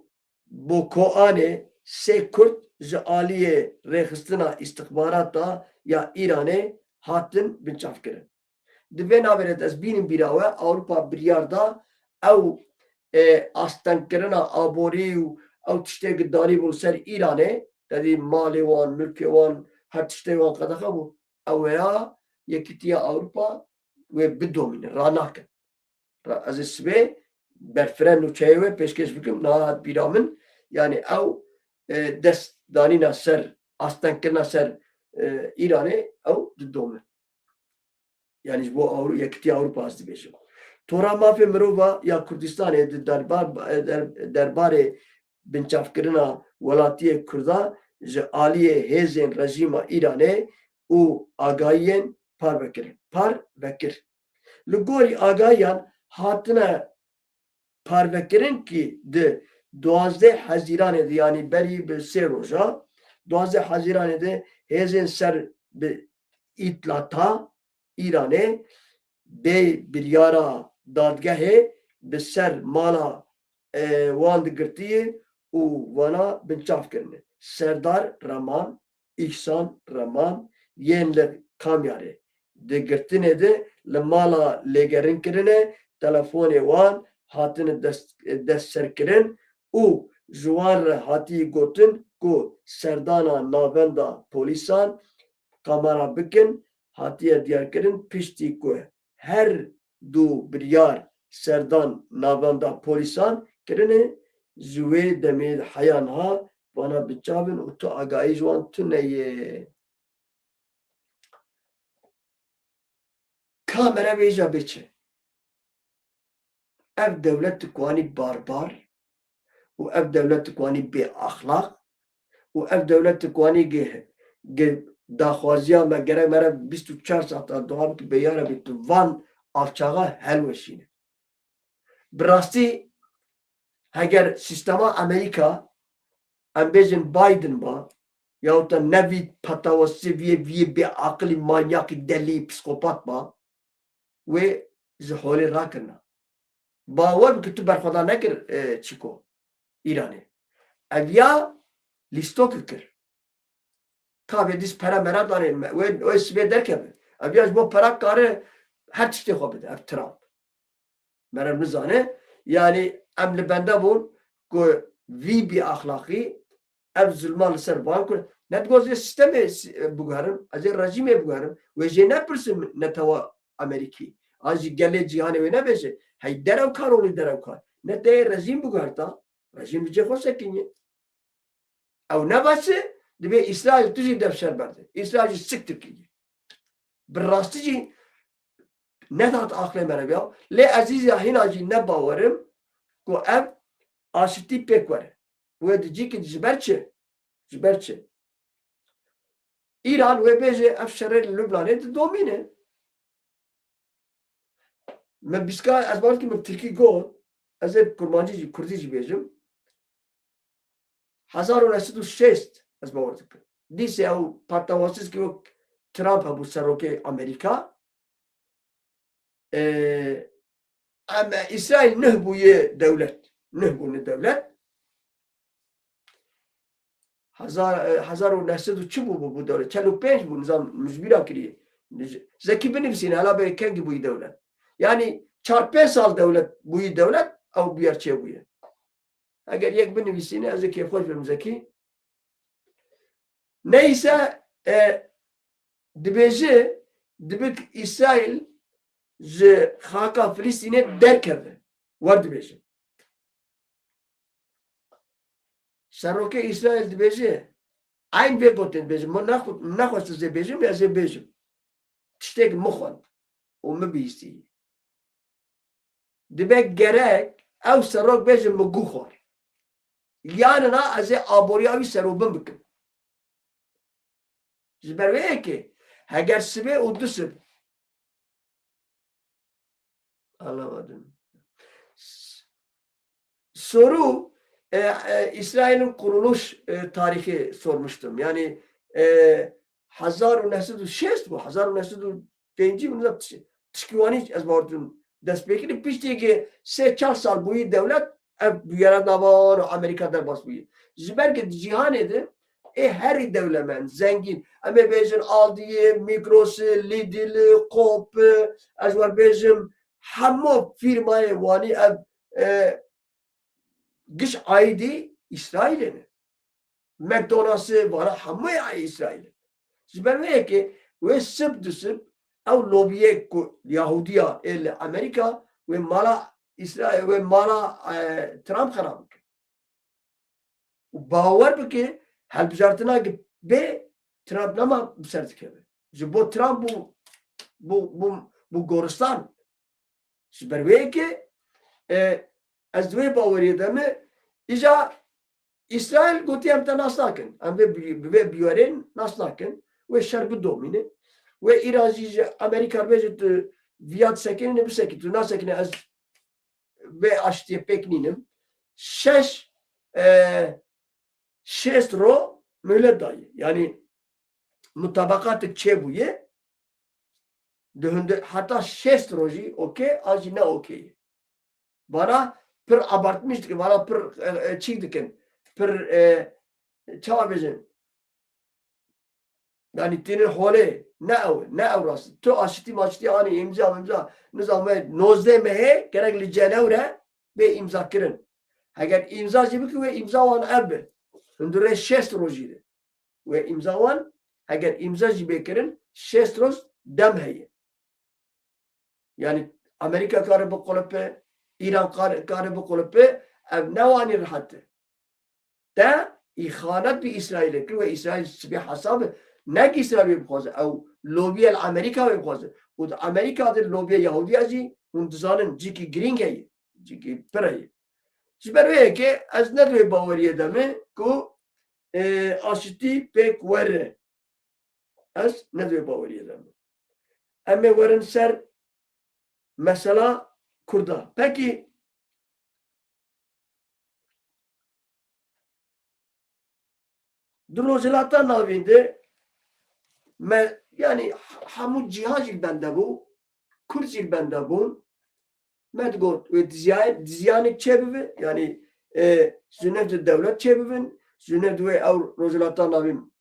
Bokoanê sê Kurd ji aliyê Rêxistina Îstixbarata ya Îranê hatin binçavkirin. Di vê navê de ez bînim bîra we, Ewropa biryar da ew, e, astengkirina aborî û ew tiştê ku danîbûn ser Îranê, tevî malê wan, milkê wan, her tiştê wan qedexe bû. Ew ya Yekîtiya Ewropa wê bidomîne, ranake. Ra-, ez ê sibê berfireh nûçeyê wê pêşkêş bikim, niha hat bîra min, yanî ew, e, dest danîna ser, astengkirina ser, e, Îranê ew didome. Yanî ji bo Ewro-, Yekîtiya Ewropa ez dibêjim. Tora Mafê Mirova ya Kurdistanê di derbar-, der-, derbarê binçavkirina welatiyê Kurda ji aliyê hêzên rejîma Îranê û agahiyên parve kirin. Parvekir. Li gorî agahiyan hatine parvekirin kî di duwazdeh Hezîranê de, yanî berî bi sê roja, duwazdeh Hezîranê de hêzên ser bi îtlata Îranê bê biryara dadgehê bi ser mala, e, wan digirtiye û wana binçav kirine. Serdar Reman, Îhsan Reman yên li Kamyarê di girtinê de li mala lêgerin kirine, telefonê wan hatine dest, destserkirin û ji wan re hatiye gotin ku serdana navenda polîsan kamera bikin, hatiye diyarkirin, piştî ku her du biryar serdan navenda polîsan kirine, ji wê demê heya niha vana binçav in û tu agahî ji wan tune ye. Ka mere vêja bê çi? Ev dewlet ku anî barbar û ev dewlet ku anî bêaxlaq û ev dewlet ku anî gi, gi daxwaziya me gerek mere bîst û çar saeta dua bike, bê ya Rebî tu van alçaxa helweşîne. Bi rastî heger sîstema Amerîka, em bêjin Biden ba, yahut da ne vî petawasî vî, vî bêaqilî, manyakî, delî, psîkopat ba, wê ji holê rakirina. Bawer bike tu berxwedar nekir, e, çiko Îranê. Ev ya lîstokê kir. Ka vê dîs pere mera danê, me-, wê, wê sibê derkeve. Ev ya ji bo pera kare her tiştê xwe bide, ev Trump. Meriv nizane, yanî em li bende bûn ku vî bêaxlaqî ev zulma li ser van ku ne digot ez ê sîstemê s-, biguherim, ez ê rejîmê biguherim, wê jê nepirsim netewa Amerîkî. An jî gelê cîhanê wê nebêje, hey derewkar olî derewkar. Ne te yê rejîm biguherta, rejîm bi cê xwe sekinî. Ew nebese, dibê Îsraîl tu jî dev şer berde. Îsraîl jî siktir kiriye. Bi rastî jî nedat aqlê me re ya. Lê ez îza hîna jî ne bawerim ku ev aşitî pêk were. Wê di cîkî ji ber çi? Ji ber çi? Îran wê bêje ev şerê li Lubnanê didomîne. Me bîska ez bawer dikim min tirkî got, ez ê kurmancî jî, kurdî jî bêjim. Hezar û neh sed û şêst ez bawer dikim. Dîsê ew partawasizkî wek Trump hebû serokê Amerîka. Ee, em Îsraîl nuh bûye dewlet. Nuh bûne dewlet. Hezar, e, hezar û neh sed û çi bû, bû, bû dewlet? Çel û pênc bû, nizam mijbîra kiriye. Zekî binivîsîne, hela bê kengî bûyî dewlet. Yanî çar pênc sal dewlet bûyî dewlet, ew bûyer çêbûye. Eger yek binivîsîne, ez ê kêfxweş bim Zekî. Neyse, e, dibêje, dibe Îsraîl ji xaka Filistînê derkeve. Wer dibêje. Serokê Îsraîl dibêje, eyn vê gotin dibêje, min nexwe-, nexwest ez ê bêjim, ez ê bêjim. Tiştek min xwend û min bihîstî. Dibe gerek ew serok bêje min guh xwar. Yanina ez ê aboriya wî serobin bikim. Ji ber wê yekê heger sibê û du sib. Anlamadım. S-, soru, e, e, İsrail'in kuruluş, e, tarihi sormuştum. Yani, e, hezar û neh sed û şêst bû, hezar û neh sed û pêncî bû, ne tişt-, tişkîwanî ez bawer dikim dest pê kiriye. Piştî ki sê çar sal bûyî dewlet, ev bûyera nava wan û Amerîka derbas bûyî. Ji ber ki di cîhanê de ê herî dewlemend, zengîn, em ê bêjin Aldi'yi, Migros'u, Lidl'u, Coop'u, ez wer bêjim hemû fîrmayê wanî ev, e, giş aîdî Îsraîlê ne. McDonald's'ê vana hemû ya Îsraîlê. Ji ber wê yekê wê sib du sib ew lobiyê ku Yahudiya ê li Amerîka wê mala Îsraîl, wê mala, e, Trump xera bike. Û bawer bike, helbijartina ki bê Trump nema bi ser dikeve. Ji bo Trump bû, bû, bû, bû goristan. Ji ber wê yekê, e, ez di wê baweriyê de me, îja Îsraîl gotiye em te nas nakin. Em vê bi, bi vê biwarên nas nakin. Wê şer bidomîne. Wê Îran jî ji Amerîka re bêje tu viya disekinîne bisekî. Tu nasekine ez vê aştiyê pêk nînim. Şeş, e, şêst ro muhlet daye. Yanî mutabaqatik çêbûye. Di hundir heta şêst rojî okey, an jî ne okey. Vana pir abartmiş dikin, vana pir, e, e, çîk dikin. Pir, e, çawa bêjin? Yanî tînin holê, ne ew, ne ew rast. Tu aşitî maşitî anî îmza, îmza. Nizam me nozdeh mehê gerek li Cenewre bê îmza kirin. Heger îmza jî bikî, wê îmza wan ev bi. Hundirê şêst rojî de. Wê îmza wan, heger îmza jî bê kirin, şêst roj dem heye. Yanî Amerîka kare biqulipê, Îran kare, kare biqulipê, ev ne wanî rehet e. Te îxanet bi Îsraîlê kir, wê Îsraîl sibê hesabê, ne ki Îsraîl wê bixwaze, ew lobiyê li Amerîka wê bixwaze. Û di Amerîka de lobiyê Yahudiya jî hûn dizanin, cîkî girîng heye, cîkî pir heye. Ji ber wê yekê ez ne di wê baweriyê de me ku, e, aşitî pêk were. Ez ne di wê baweriyê de me. Em ê werin ser mesela Kurda. Pekî di Rojhilata Navîn de me, yanî hemû cîhan jî li bende bû. Kurd jî li benda bûn. Me digot, wê diziyayê, diziyanek çêbibe, yanî, e, ji nav de dewlet çêbibin, ji nav de wê ew Rojhilata Navîn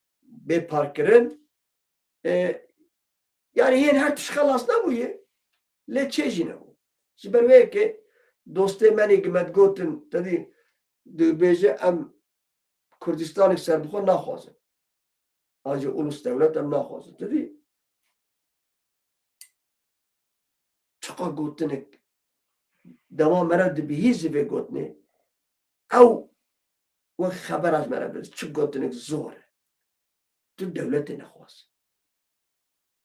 bê parkirin. E, yanî hên her tişt xelas nebûye, lê çê jî nebû. Ji ber wê yekê dostê me nê ki me digotin, te dî dibêje em Kurdistanek serbixwe naxwazin. An jî ulus dewlet em naxwazin. Tu dî çiqa gotinek dema mere dibihî ji vê gotinê, ew wek xebera ji mere bide. Çi gotinek zor e. Tu dewletê nexwaz.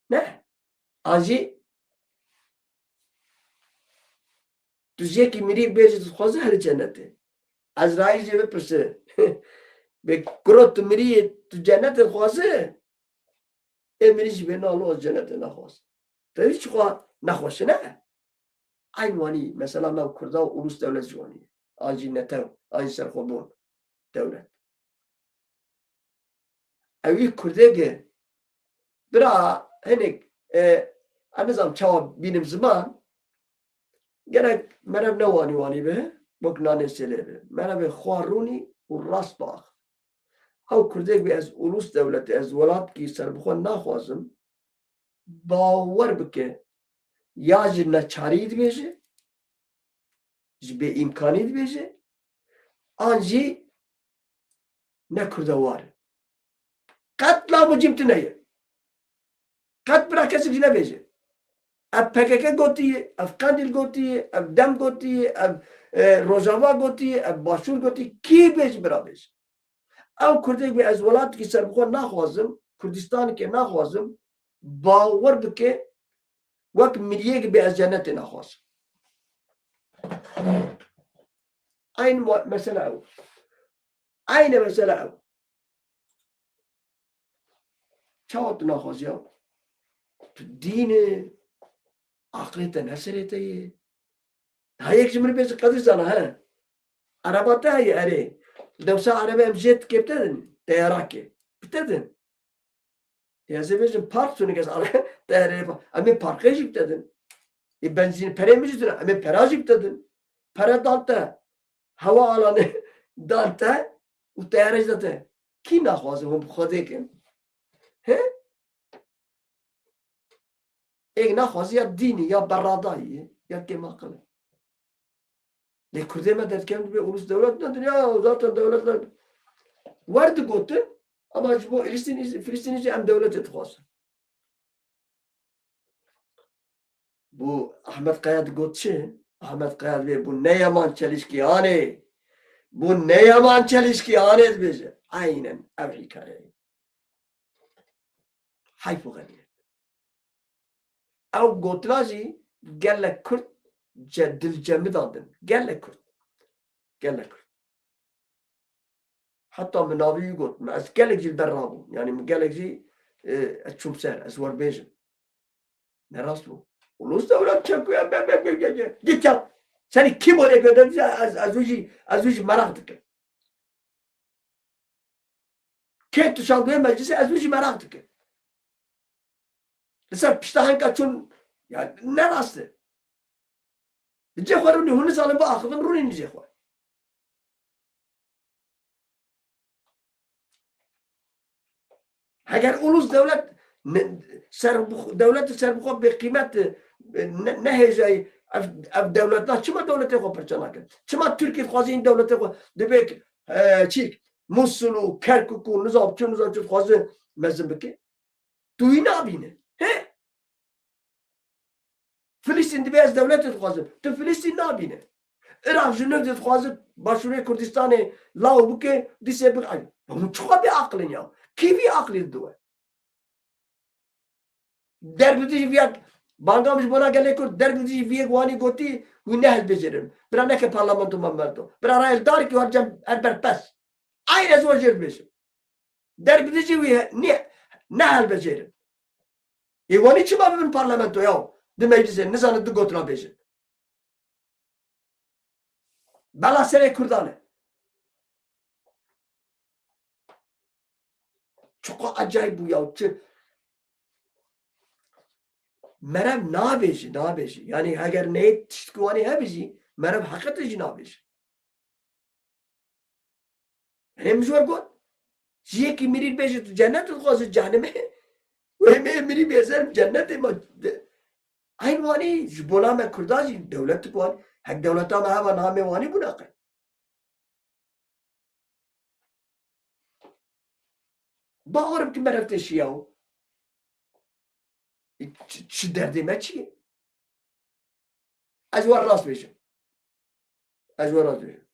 Ne. An jî tu ji yekî mirî bêjî tu dixwazî herî cenetê. Ezraîl jê bipirse, bê kuro tu miriyê, tu cenetê dixwaze? Ê mirî jî bê na lo ez cenetê naxwazim. Te hîç xwe nexweşine. Eyn wanî mesela nav Kurda û ulus dewlet jî wanî. An jî netew, an jî serxwebûn dewlet. Ew wî Kurdê ge, bira hinek, e, ez nizam çawa bînim ziman, gerek merev ne wanî wanî be, wek nanê sêlê be. Merevê xwe rûnî û rast biax. Ew Kurdê be ez ulus dewletê, ez welat kî serbixwe naxwazim, bawer bike, ya ji neçarî dibêje, ji bêîmkanî dibêje, an jî ne kurdewar e. Qet lav û cim tune ye. Qet bira kesek jî nebêje. Ev P K K gotiye, ev Qendîl gotiye, ev Dem gotiye, ev, e, Rojava gotiye, ev Başûr gotiye. Kî bêje bira bêje. Ew Kurdek be ez welatekî serbixwe naxwazim, Kurdistanekê naxwazim, bawer bike, wek miriyek be ez cenetê naxwazim. Eyn mu-, mesele ew. Eyn mesele ew. Çawa tu naxwaziya? Tu dîn e, aqlê te ne serê te ye. Ha yek ji min bêje Qedir Zana, he. Araba te heye erê. Dewsa araba em jê dike bi te din. Teyara ke. Bi te din. Ya ez ê bêjim park tune kes are teyarê pa-, em ê parkê jî bi te din. Ê benzîn perê min jî tune. Em ê pera jî bi te din. Pere dan te. Hewa alanê dan te. Û teyare jî da te. Kî naxwaze hûn bi Xwedê kin? He? Êk naxwaze ya dînî, ya berradayî, ya kêmaqil e. Lê Kurdê me derkevin dibê ulus dewlet nedin ya, zaten dewlet ne-, wer digotin, ama ji bo Filistînî, Filistînî jî em dewletê dixwazin. Bu Ahmet Kaya digot çi? Ahmet Kaya dibê bu ne yaman çelişkî anê. Bu ne yaman çelişkî anê dibêje. Aynen ev hikaye. Heyf û xebîret. Ew gotina jî gelek Kurd ce-, dil cemida din. Gelek Kurd. Gelek Kurd. Heta min navî wî got. Min ez gelek jî li ber rabûm. Yanî min gelek jî, e, ez çûm ser. Ez wer bêjim. Ne rast bû. Ulus dewlet çekuya be, be, be, be, be. Git ya. Senî kim oraya gönderdi? Ez, ez wî jî, ez wî jî meraq dikim. Kê tu şandiye meclisê, ez wî jî meraq dikim. Li ser pişta henka çûn, ya ne rast e. Li cê xwe rûnî, hûn nizanin biaxivin, rûnî li cê xwe. Heger ulus dewlet ne-, ser, dewlet serbixwe bêqîmet, e, ne-, nehêjayî, ev, ev dewletna çima dewletê xwe pirçe nake? Çima Tirkî dixwaze în dewletê xwe dibê, e, çîk, Musul û Kerkuk û nizam çi, nizam çi dixwaze mezin bike? Tu wî nabîne. He? Filistîn dibê ez dewletê dixwazim. Tu Filistîn nabîne. Iraq ji nû dixwaze Başûrê Kurdistanê law bike, dîsê bik-, ay, ya hûn çiqa bê aqil in ya? Kî vî aqilî diwe? Derg bi dijî vî yek, bangam ji bona gelê Kurd, derg bi dijî vî yek wanî gotî, wî ne hilbijêrin. Bira neke parlamento me merdo. Bira rayê li darikî war cem her ber pes. Ay ez we jê dibêjim. Derg bi dijî wî he-, nî-, ne helbejêrin. Ê wanî çima bibin parlamento ya? Di meclisê nizanin du gotina bêjin. Bela serê Kurdan e. Çiqa acayîb bû ya. Çi? Merev nabêjî, nabêjî. Yanî heger neyê tiştkiwanî hebî jî, merev heqete jî nabêjî. Hêm ji we got, ji yekî mirî bêje tu cennet dixwaze cehennemê. Û hêm ê mirî bêzer cennetê ma. Eyn wanî ji bona me Kurda jî dewlet dikwan. Hek dewleta me heva namê wanî bûna qe. Bawer bikim me reftê şiya û çi, çi derdê me çi ye? Ez we rast bêjim. Ez we rast bêjim.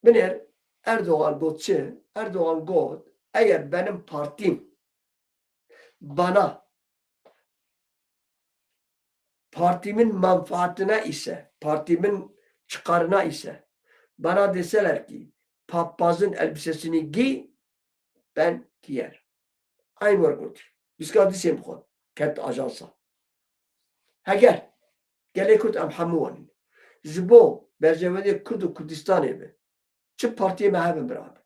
Binêr Erdogan got çi? Erdogan got, eğer benim partim bana partimin menfaatine ise, partimin çıkarına ise bana deseler ki papazın elbisesini giy, ben giyerim. Aynı were gotî. Bîska dîsên bi xwe ket ajansa. Heger gelê Kurd em hemû wan in. Ji bo berjewendê Kurd û Kurdistanê be. Çi partiyê me hebin bira be.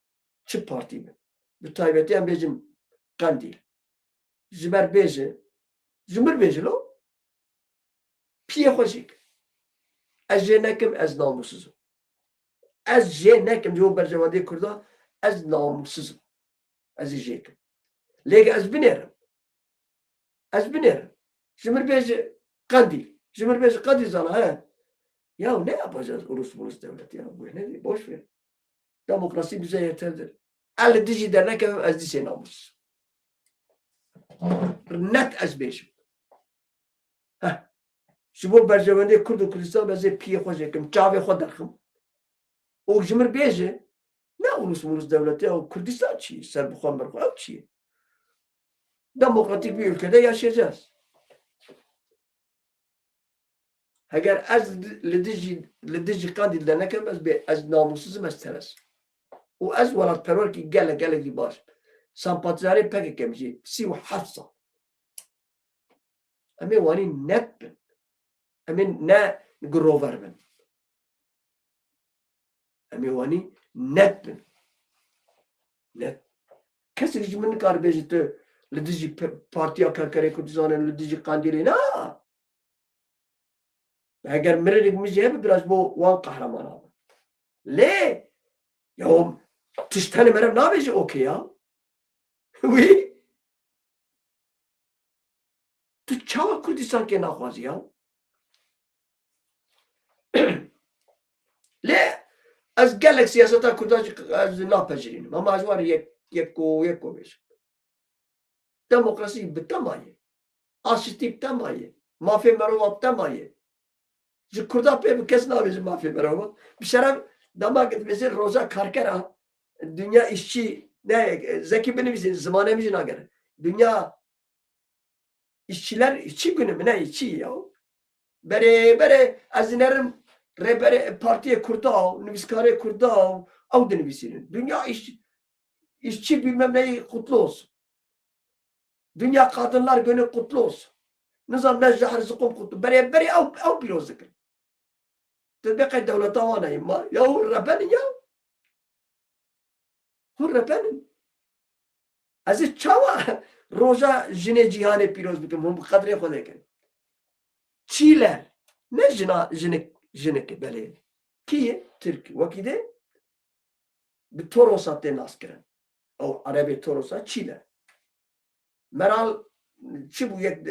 Çi partî be. Bi taybetî em bêjin Qendîl. Ji ber bêje. Ji mir bêje lo. Piyê xwe jêk. Ez jê nekim, ez namusiz im. Ez jê nekim, ji bo berjewendê Kurda, ez namusiz im. Ez ê jê kim. Lê ez binêrim. Ez binêrim. Ji mir bêje Qendîl. Ji mir bêje Qedîzana, he. Ya ne yapacağız ulus mulus devlet ya? Bu ne, boş ver. Demokrasi bize yeterdir. Ez li dijî dernekevim, ez dîsê namus. Net ez bêjim. Heh. Ji bo berjewendê Kurd û Kurdistan ez ê piyê xwe jê kim, çavê xwe derxim. Û ji mir bêje, ne ulus mulus devleti, ew Kurdistan çi ye? Serbixwe mirxwe ew çi ye? Demokratik bir ülkede yaşayacağız. Heger ez li dijî, li dijî Qendîl de nekem, ez bê, ez namusiz im, ez teres. Û ez welatperwerkî gelek, gelekî baş. Sempatizerê P K K im jî, sî û heft sal. Em ê wanî net bin. Em ê ne girover bin. Em ê wanî net bin. Net. Kesek ji min nikare bêje tu li dijî pe-, Partiya Karkerê Kurdistan e, li dijî Qendîlê. Na! Heger mirinik min jî hebe, biraz bo wan qehreman abe. Lê, ya, tişt tenê meriv nabêje okey ya. Wî? Tu çawa Kurdistankê naxwazî ya? Lê ez gelek siyaseta Kurdan jî ez napejirînim. Ama ez wan yek, yek ko, yek ko bêjim. Demokrasî bi tema ye. Aşitî bi tema ye. Mafê merova bi tema ye. Ji Kurda pê bi kes nabêje mafê merova. Bi şeref dema ke dibêje roja karkera, dünya işçi, ne, Zekî binivîsî, zimanê min jî nagere. Dünya işçiler, işçi günü mü ne, işçi ya? Berê, berê, ez nerim rêberê Partiyê Kurda, nivîskarê Kurda, ew dinivîsînin. Dünya iş-, işçi bilmem neyi kutlu olsun. Dünya Kadınlar Günü kutlu olsun. Nizam ne jahr zikum kutlu. Berê, berê ew, ew pîroz dikin. Tu dibê qey dewleta wan heye ma? Ya hûn reben in ya. Hûn reben in. Ez ê çawa roja jinê cîhanê pîroz bikim? Hûn bi qedrê xwe nekin. Çîler. Ne jina, jinik, jinik belê. Kî ye? Tirk. Wekî de bi Torosa tê naskirin. Ew Erebê Torosa çîler. Meral çi bû, yek,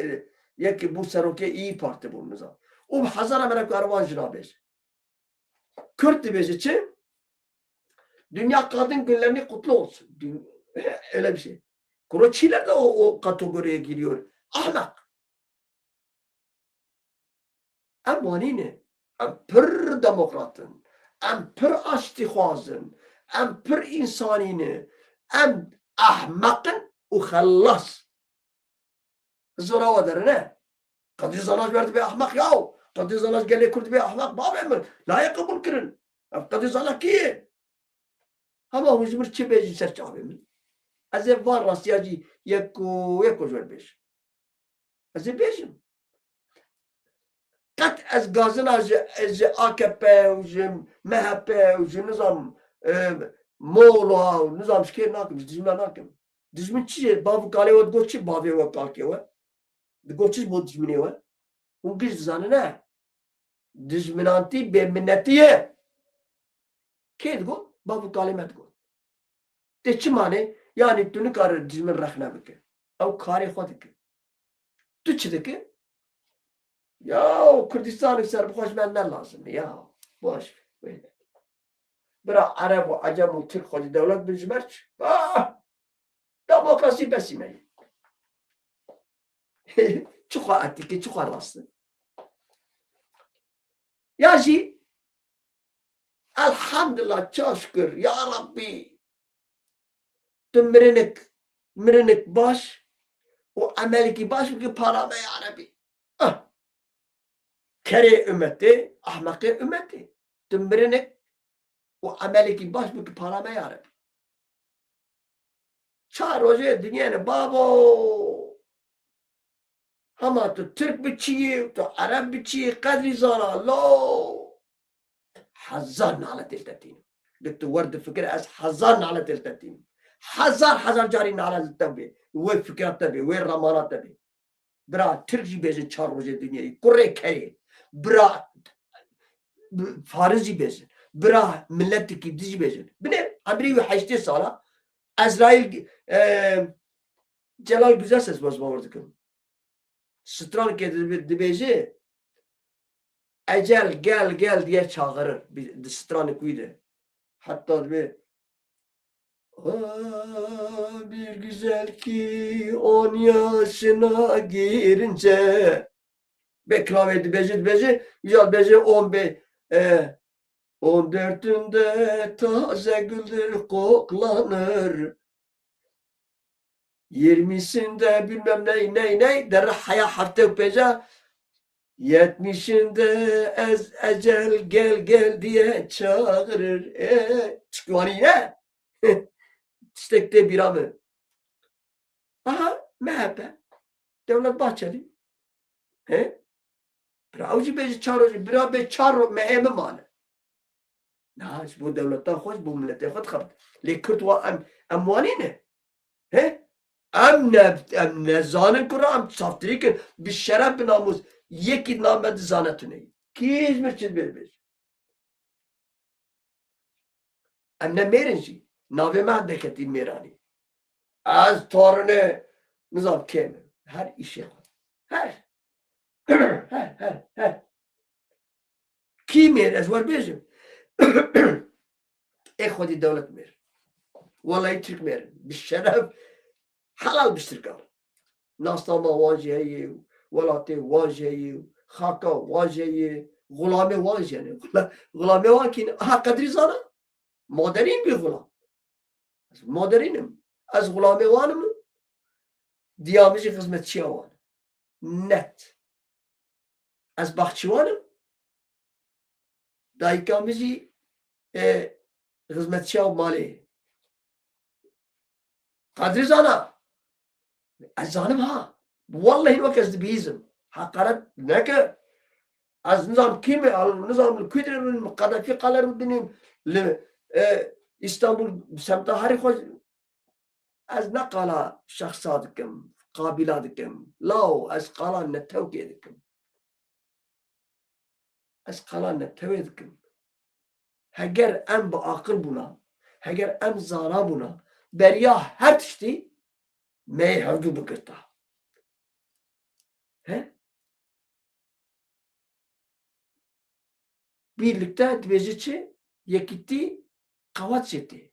yek bû serokê İYİ Parti bû nizam. Û bi hezara me re ku erwan jina bêje. Kürt dibêje çi? Dünya Kadın Günlerini kutlu olsun. Dün-, öyle bir şey. Kuro çiler de o, o kategoriye giriyor. Ahmak. Em wanî ne? Em pir demokrat in. Em pir aştîxwaz in. Em pir însanî ne. Em ehmeq in û xelas. Zora we derine. Qedî Zana ji ber dibe ehmeq yaw. Qedî Zana ji gelê Kurd dibe ehmeq bavê min. Nayê qebûl kirin. Ev Qedî Zana kî ye? Hema hûn ji min çi bêjin ser çavê min. Ez ê van rastiya jî yeko yeko ji we bêjim. Ez ê bêjim. Qet ez gazina ji, ji A K P û ji M H P û ji nizam, e, Mola û nizam ji kê nakim, ji dijmina nakim. Dijmin çi ye? Bav û kalê we digot çi bavê we, kalkê we? Digot çi ji bo dijminê we? Hûn giş dizanin, ne? Dijminantî bêminnetî ye. Kê digot? Bav û kalê me digot. Tê çi mane? Yanî tu nikare dijmin rexne bike. Ew karê xwe dike. Tu çi dike? Ya Kurdistanê serbixwe ji me ne lazim e ya. Boş ver. Bira Ereb û Ecem û Tirk xwedî dewlet bin ji ber çi? Ah! Demokrasî besî me ye. Çi xwe etîk e, çi xwe rast e. Ya jî elhamdulillah, ça şükür, ya Rabbî, tu mirinik, mirinik baş û emelekî baş bike para me ya Rabbî. Ah! Kerê ummetê, ahmeqê ummetê. tu mirinik û emelekî baş bike para me ya Rebî. Çar rojê dinyayê ne babo. Hema tu Tirk biçiyê, tu Ereb biçiyê, qedrî zana, lo. Hezar nalet li te tînim. Di tu wer difikire ez hezar nalet li te tînim. Hezar hezar carî nalet li te bê. Wê fikra te bê, wê remana te bê. Bira Tirk jî bêjin çar rojê dinyayê. Kurê kerê. Bira Faris jî bêjin. Bira miletikî di jî bêjin. Binê emrî wî heştê sala Ezraîl, e, Celal Güzel ses baz bawer dikim. Strankê dibe-, dibêje, ecel gel gel diye çağırır. Bi-, di stranik wî de. Heta dibê, "Ha, bir güzel ki on yaşına girince." Bê kilavê dibêje, dibêje, îca dibêje on bê, e, on dördünde taze güldür koklanır. Yirmisinde bilmem ney, ney, ney, derre heya hefte û pênca, yetmişinde ez ecel gel gel diye çağırır. E, çıkıvanı yine. Tiştek tê bîra min. Aha, M H P. Devlet Bahçeli. He? Bira ew jî bêje çar rojî, bira bê çar ro-, mehê min mane. Na, ji bo dewleta xwe, ji bo miletê xwe dixebite. Lê Kurd wa em, em wanî ne. He? Em ne, em nezanin kura, em çavtirî kin. Bi şeref, bi namûs. Yekî di nav me dizane tu neyî. Kî ji mir çi dibê dibêje. Em ne mêr in jî. Navê me deketî mêranî. Ez torine nizam kêm im. Her îşê xwe. Her. Her, her, her. Kî mêr? Ez wer bêjim. Ê xwedî dewlet mêr. Welahî Tirk mêr in. Bi şeref helal bi Tirkan. Nasnama wan jî heye û welatê wan jî heye û xaka wan jî heye, xulamê wan jî hene. Xula-, xulamê wan kî ne? Aha Qedrî Zana. Moderîn bî xulam. Ez moderîn im. Ez xulamê wan im. Diya min jî xizmetçiya wan. Net. Ez baxçiwan im. Dayika min jî, e, xizmetçiya malê. Qedrî Zana. Ez zanim ha. Wallahî wek ez dibihîzim. Heqaret neke. Ez nizam kî me, al-, nizam li ku dirê min, qedefî qale rû dinîm. Li, e, Îstanbul semta herî xwe ez ne qala şexsa dikim, qabîla dikim. Law, ez qala netewkê dikim. Ez qala netewê dikim. Heger em bi aqil bûna, heger em zana bûna, beriya her tiştî me yê hevdû bigirta. He? Birlikte dibêje çi? Yekîtî qewet jê tê.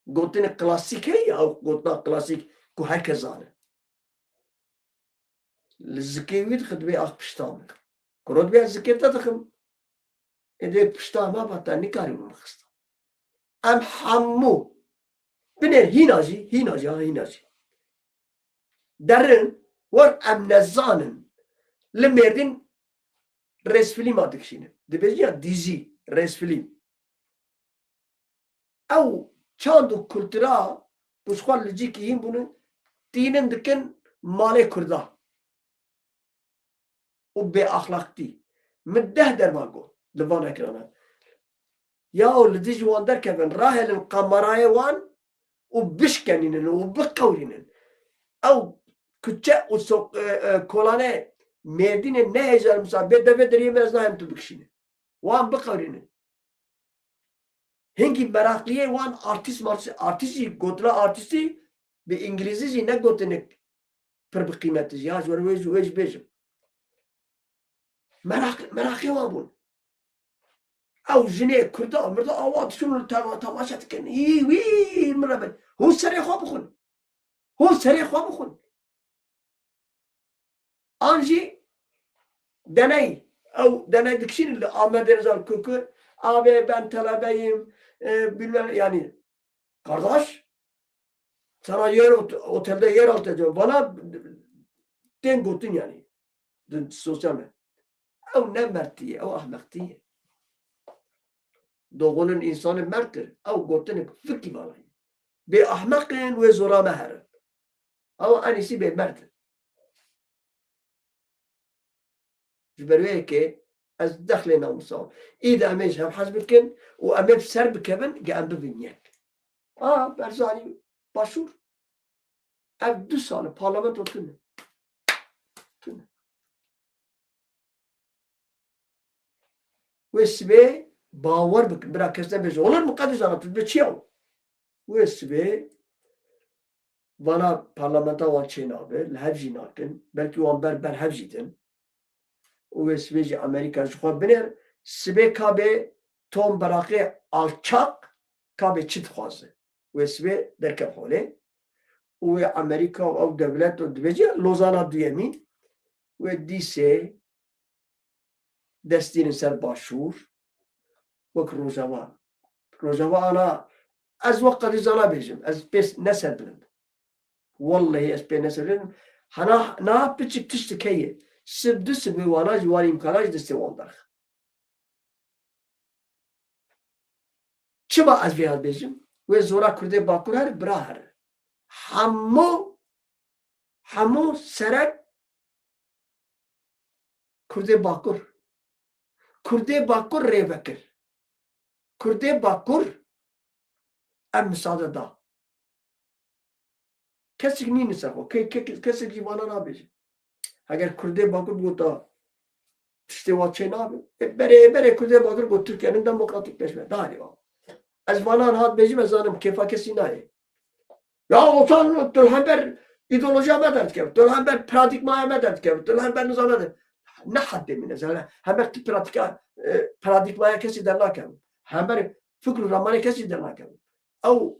Gotinê klasîk heye, ew gotina klasîk ku herkes zane. Li zikê wî dixin dibê ax pişta min. Kuro dibê ez zikê te dixim. Ê dê pişta me ba te nikarî min bixista. Em hemû binêr hîna jî, hîna jî, ha hîna jî. Derin, wer em nezanin. Li Mêrdîn rêzfîlma dikişînin. Dibêjin ya dîzî, rêzfîlm. Ew çand û kultura ku ji xwe li cîkî hîn bûne, tînin dikin malê Kurda. Û bêaxlaqtî. Min deh derma got li van ekranan. Yaw li dijî wan derkevin, rahêlin kamerayê wan û bişkenînin û biqewrînin. Ew kuçe û so-, e, e, kolanê Mêrdînê nehêja li misal bê devê deriyê me ez nahêm tu bikişîne. Wan biqewrînin. Hingî meraqliyê wan artîst martîst, artîst jî gotina artîstî bi îngilîzî jî ne gotinek pir bi qîmet jî. Ya ji wer wê jî, wê jî bêjim. Meraq, meraqê wan bûn. Ew jinê Kurda, mirda awa diçûn li teva temaşe dikin. Î, wî, min re bin. Hûn serê xwe bixwin. Hûn serê xwe bixwin. An jî deney, ew deney dikişînin li Amedê nizam ku, ku, "Abi ben talebeyim", e, bilmem, yani, kardeş, sana yer ot-, otelde yer alacağım. Bana tên gotin yani. Di sosyal me. Ew ne mertî ye, ew ahmeqtî ye. Doğulun insanı merttir. Ew gotinik fikî valayî. Bê ahmeqin wê zora me herin. Ew en iyisi bê mertin. Ji ber wê yekê ez dexlê namusa. Î de em ê ji hev hez bikin û em ê bi ser bikevin ge em bibin yek. A, Barzanî Başûr. Ev du sal e parlamento tune. Tune. Wê sibê bawer bikin. Bira kes nebêje. Olur mu Kadir Zana, tu dibê çi ya? Wê sibê vana parlamenta wan çê nabe, li hev jî nakin. Belkî wan ber ber hev jî din. Û wê sibê jî Amerîka ji xwe binêr. Sibê ka bê Tom Beraqê alçaq ka bê çi dixwaze. Wê sibê derkev holê. Û wê Amerîka û ew dewlet û dibêje Lozana duyemîn. Wê dîsê destînin ser Başûr. Wek Rojava. Rojava ana ez wek Qedîzana bêjim. Ez pê ne serbilind. Wellehî ez pê ne serbilind. Hana na piçik tiştik heye. Sib du sibê wana jî wan îmkana jî destê wan derx. Çima ez vê bêjim? Wê zora Kurdê Bakur her bira her. Hemû, hemû serek Kurdê Bakur. Kurdê Bakur rê vekir. Kurdê Bakur ev misade da. Kesik nîne ser xwe. Ke-, ke-, kesik jî vana nabêje. Heger Kurdê Bakur gota tiştê wa çê nabe. E, berê, berê Kurdê Bakur got Tirkiye'nin demokratik peşme. Daha ne var? Ez vana rahat bêjim, ez zanim kêfa kesî nayê. Ya olsan tu li hember îdeolojiya me derdikevî, tu li hember paradîgmaya me derdikevî, tu li hember nizam me der-, ne heddê min e, yani hember tu pratika, e, paradîgmaya kesî dernakevim. Hember fikr û ramanê kesî dernakevim. Ew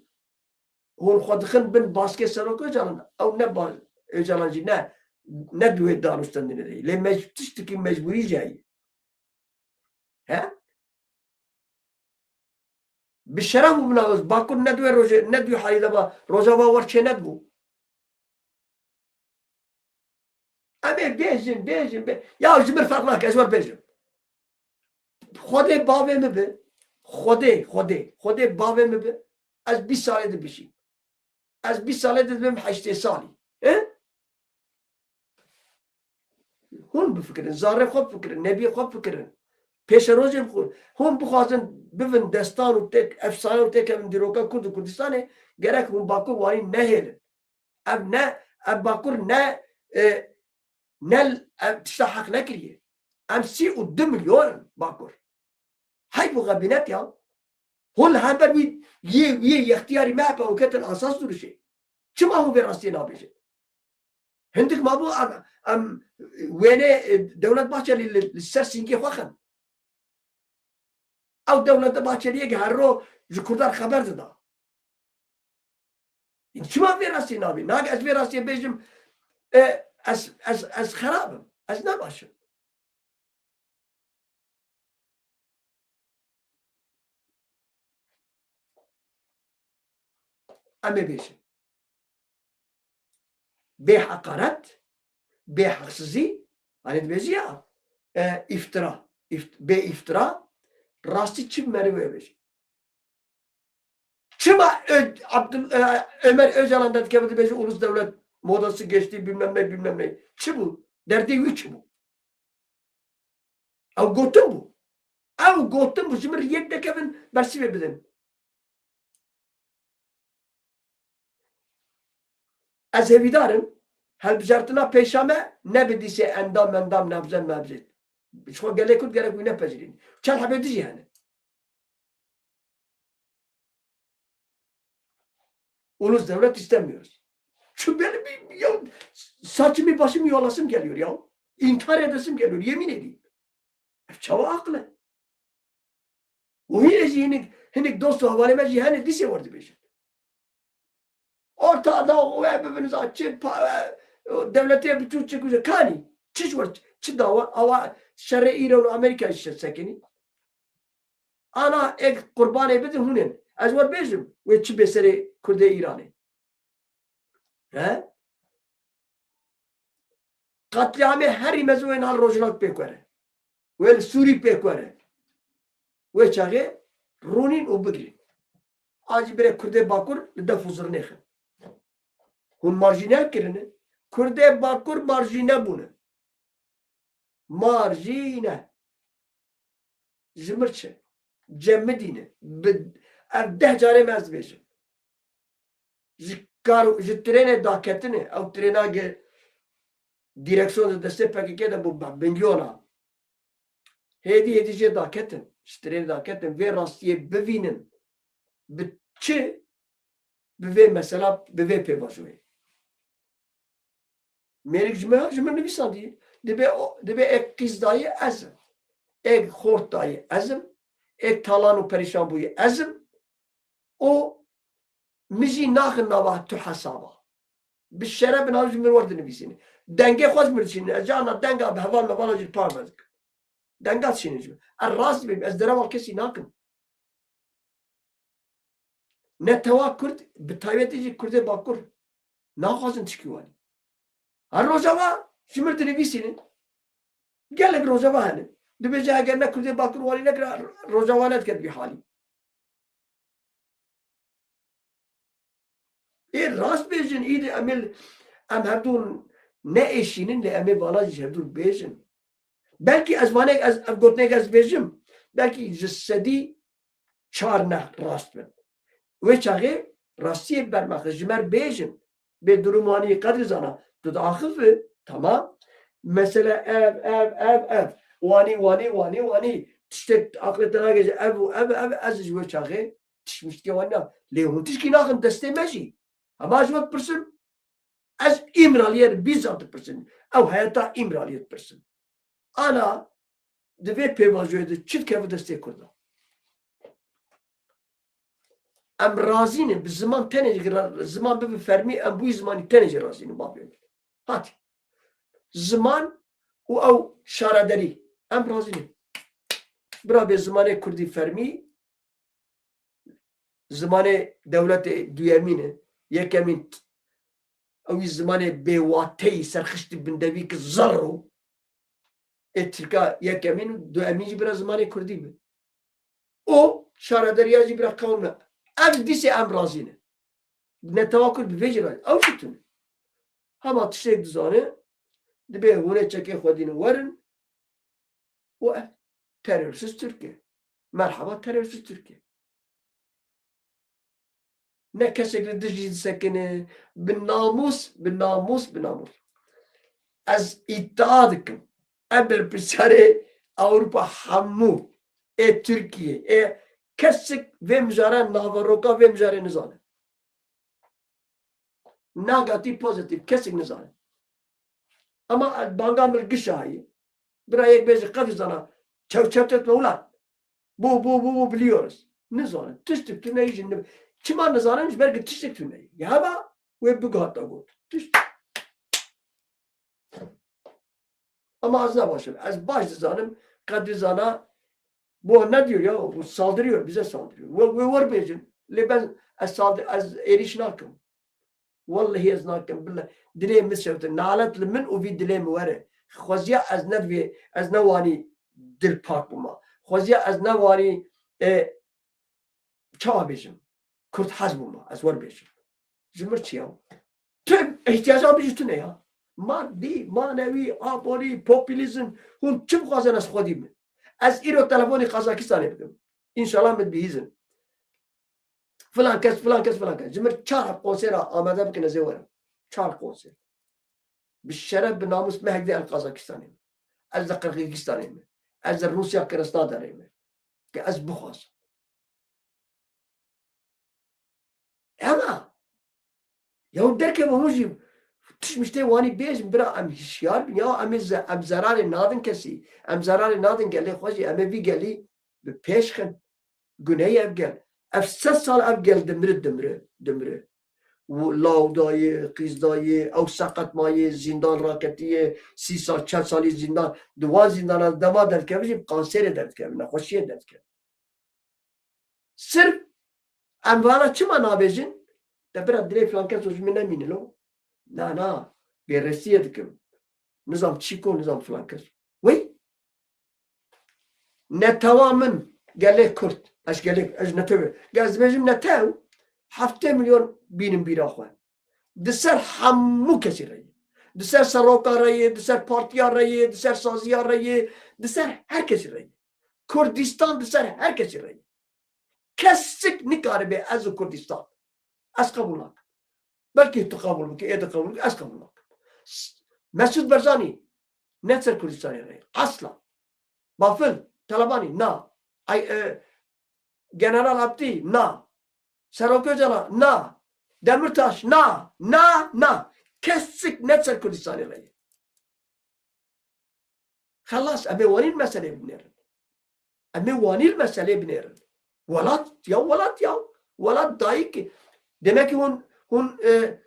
hûn xwe dixin bin baskê Serok Ocalan, ew ne ba-, Ocalan jî ne, ne bi wê danûstendinê de ye. Lê mec-, tiştekî mecbûrî jî heye. He? Bi şeref û bi namus, Bakur ne di wê rojê, ne di wê halî de ba, Rojava wer çê nedibû. Em ê bêjin, bêjin, bê-, ya ji min ferq nake, ez wer bêjim. Xwedê bavê min bi, Xwedê, Xwedê, Xwedê bavê min bi, ez bîst salê dibijîm. Ez bîst salê dibim heştê salî. E? Hûn bifikirin, zarê xwe bifikirin, nebiyê xwe bifikirin. Pêşerojên xwe. Hûn bixwazin bivin destan û têk, efsane û têkevin dîroka Kurd û Kurdistanê, gerek hûn Bakur wanî nehêlin. Ev ne, ev Bakur ne, e, ne, ev tişta heq nekiriye. Em sî û du milyon in Bakur. Heyf û xebînet ya. Hûn li hember wî yê, yê yextiyarî MHP û ketin asas duruşê. Çima hûn vê rastiyê nabêjin? Hindik mabû em, em wênê, e, Dewlet Bahçelî li, li ser sîngê xwe xin. Ew Dewlet Bahçelî yek her ro ji Kurdan xeber dida. Çima vê rastiyê nabî? Nag ez vê rastiyê bêjim, e, ez, ez, ez xerab im. Ez ne baş im. Em ê bêjin. Bê heqaret, bê heqsizî, hani dibêjî ya, e, îftira, îft-, bê îftira, rastî çi merivê bêjî. Çima Ö-, Abdul-, e, Ömer Öcalan derdikeve dibêje ulus devlet modası geçti, bilmem ne, bilmem ne. Çi bû? Derdê wî çi bû? Ew gotin bû. Ew gotin bû. Ji min re yek nekevin, bersîvê bidin. Ez hêvîdar im, hilbijartina pêşa me ne bi dîsê endam mendam nabze mebzê. Ji xwe gelê Kurd gerek wî nepejirîn. Çend hebê dijî hene. Ulus devlet istemiyoruz. Şu benim bir, ya, saçımı başımı yolasım geliyor ya. İntihar edesim geliyor, yemin edeyim. Ev çawa aqil e? Û hîne jî hinek, hinek dost û hevalê me jî hene dîsê wer dibêjin. Orta da we bibin za çi pa-, e, dewletê bi çû çi kuje kanî. Çi ji wer, çi dawa, awa şerê Îran û Amerîka jî sekinî. Ana ek qurbanê bidin hûn ên. Ez wer bêjim, wê çi bê serê Kurdê Îranê. He? Qetlîamê herî mezin wê niha li Rojhilat pêk were. Wê li Sûrî pêk were. Wê çaxê Rûnîn û bigirîn. A jî birê Kurdê Bakur li def û zirnê xin. Hûn marjîne kirine. Kurdê Bakur marjîne bûne. Marjîne. Ji mir çi? Cemidîne. Bi, ev deh carê me ez dibêjim. Ji kar, ji trênê daketine, ew trêna ge direksiyon di destê P K K de bû, bingiyona. Hêdî hêdî jê daketin, ji trênê daketin, vê rastiyê bivînin. Bi çi? Bi vê mesela, bi vê pêvajoyê. Mêrik ji me, ji min nivîsandî. Dibê, dibê êk qîz dayî ez im. Êk xort dayî ez im. Êk talan û perîşan bûyî ez im. Û min jî naxin nava tu hesaba. Bi şeref bi nav ji min wer dinivîsîne. Dengê xwe ji min dişîne. Ez carna denga bi heval mevala jî parve dikim. Denga dişîne ji min. Ez rast dibêm. Ez derewa kesî nakim. Netewa Kurd, bi taybetî jî Kurdê Bakur naxwazin tişkî wanî. Her Rojava ji min dinivîsînin. Gelek Rojava hene. Dibêje eger ne Kurdê Bakur wanî nekira, Rojava nediket vî halî. Ê rast bêjin, îdî em ê, em hevdû neêşînin, lê em ê vana jî hevdû bêjin. Belkî ez vanek, ez, ev gotinek ez bêjim, belkî ji sedî çar ne rast bin. Wê çaxê rastiyê bermexe, ji me re bêjin. Bê durum wanî qedrî zana, tu diaxive, tamam. Mesele ev, ev, ev, ev. Wanî, wanî, wanî, wanî. Tiştek aqlê te nagêje, ev û ev, ev, ez ji wê çaxê tişt miştke wanî na. Lê hûn tişkî naxin destê me jî. Hema ji we dipirsim, ez Îmraliyê re bîzan dipirsim. Ew heyeta Îmraliyê dipirsim. Ana di vê pêvajoyê de çi dikeve destê Kurda? Em razî ne, bi ziman tenê jî ra-, ziman bibe fermî, em bûyî zimanî tenê jî razî ne, bavê min. Hatî. Ziman û ew şaredarî. Em razî ne. Bira bê zimanê Kurdî fermî, zimanê dewletê duyemîn e. Yekemîn t-, ew î zimanê bêwateyî, serxiştî bindevî ki zerr o. Ê Tirka yekemîn û duyemîn jî bira zimanê Kurdî bi. O şarederiya jî bira qewm e. Ev dîsê em razî ne. Netewa Kurd bi vê jî razî. Ew jî tune. Hema tiştek dizane, dibê hûn ê çekê xwe dînin werin. û ev terorîst Tirk e. Merhaba terorîst Tirk e. Ne kesek li dijî disekine, bi namûs, bi namûs, bi namûs. Ez îdia dikim, ev berpirsiyarê Ewropa hemû, ê Tirkiye, ê kesek vê mijare, naveroka vê mijarê nizane. Negatif, pozitif, kesek nizane. Ama banga min giş ayî. Bira yek bêje qedî zana. Çew çew tet me ulan. Bu, bu, bu, bu biliyoruz. Nizane. Tiştik tu neyî jin. Çima nizanin? Ji ber ki tiştik tu neyî. Ya hema wê biguhata got. Tişt. Ama ez ne başım. Ez baş dizanim. Kadri zana bu ne diyor ya? Bu saldırıyor, bize saldırıyor. Ve, ve var bejin. Le ben ez saldı, ez eriş nakim. Vallahi ez nakim. Billah. Dilê min şewte. Nalet li min û vî dilê min were. Xweziya ez ne divê, ez ne wanî dil pak bûma. Xweziya ez ne wanî, e, çawa bêjim? Kurd hez bûma, ez wer bêjim. Ji mir çi ya? Tu ihtiyaca min ji tu ne ya? Madî, manewî, aborî, populîzm, hûn çi bixwazin ez xwedî min? Ez îro telefonê Qazakistanê bikim. Înşallah min bihîzin. Filan kes, filan kes, filan kes. Ji mir çar konsera amade bikin ez ê werim. Çar konser. Bi şeref, bi namûs mehek dê em Qazakistanê me. Ez li Qirgizistanê me. Ez li Rûsya Kiristan derê me. Ke ez bixwazim. Ema ya derkeve hûn jî tişt miştê wanî bêjin, bira em hişyar bin. Ya em ê ze-, em zerarê nadin kesî. Em zerarê nadin gelê xwe jî. Em ê vî gelî bi pêş xin. Guneyê ev gel. Ev sed sal ev gel dimire, dimire, dimire. Û law dayê, qîz dayê, ew seqet mayê, zîndan raketiye, sî sal, çel salî zîndan. Di wan zîndana dema derdikeve jî bi kanserê derdikeve, nexweşiyê derdikeve. Sirf em vana çima nabêjin? Te bira dilê filan kes ji min nemîne lo. Na, na. Bêrestiyê dikim. Nizam çîko, nizam filan kes. Wey? Netewa min gelê Kurd. Ez gelek, ez netew. Gel ez dibêjim netew, heftê milyon bînin bîra xwe. Di ser hemû kesî re ye. Di ser seroka re ye, di ser partiya re ye, di ser saziya re ye, di ser her kesî re ye. Kurdistan di ser her kesî re ye. Kesik nikaribe ez û Kurdistan. Ez qebûl nakim. Belkî tu qebûl bikî, ê de qebûl bikî, ez qebûl nakim. S-, Mesûd Barzanî ne ser Kurdistanê re ye. Asla. Bafil, Talebanî, na. Ay, e, General Abdî, na. Serok Ocalan, na. Demirtaş, na. Na, na. Kesik ne ser Kurdistanê re ye. Xelas, em ê wanî li meselê binêrin. Em ê wanî li meselê binêrin. Welat ya, welat ya. Welat dayik. Demek ki hûn, hûn, e,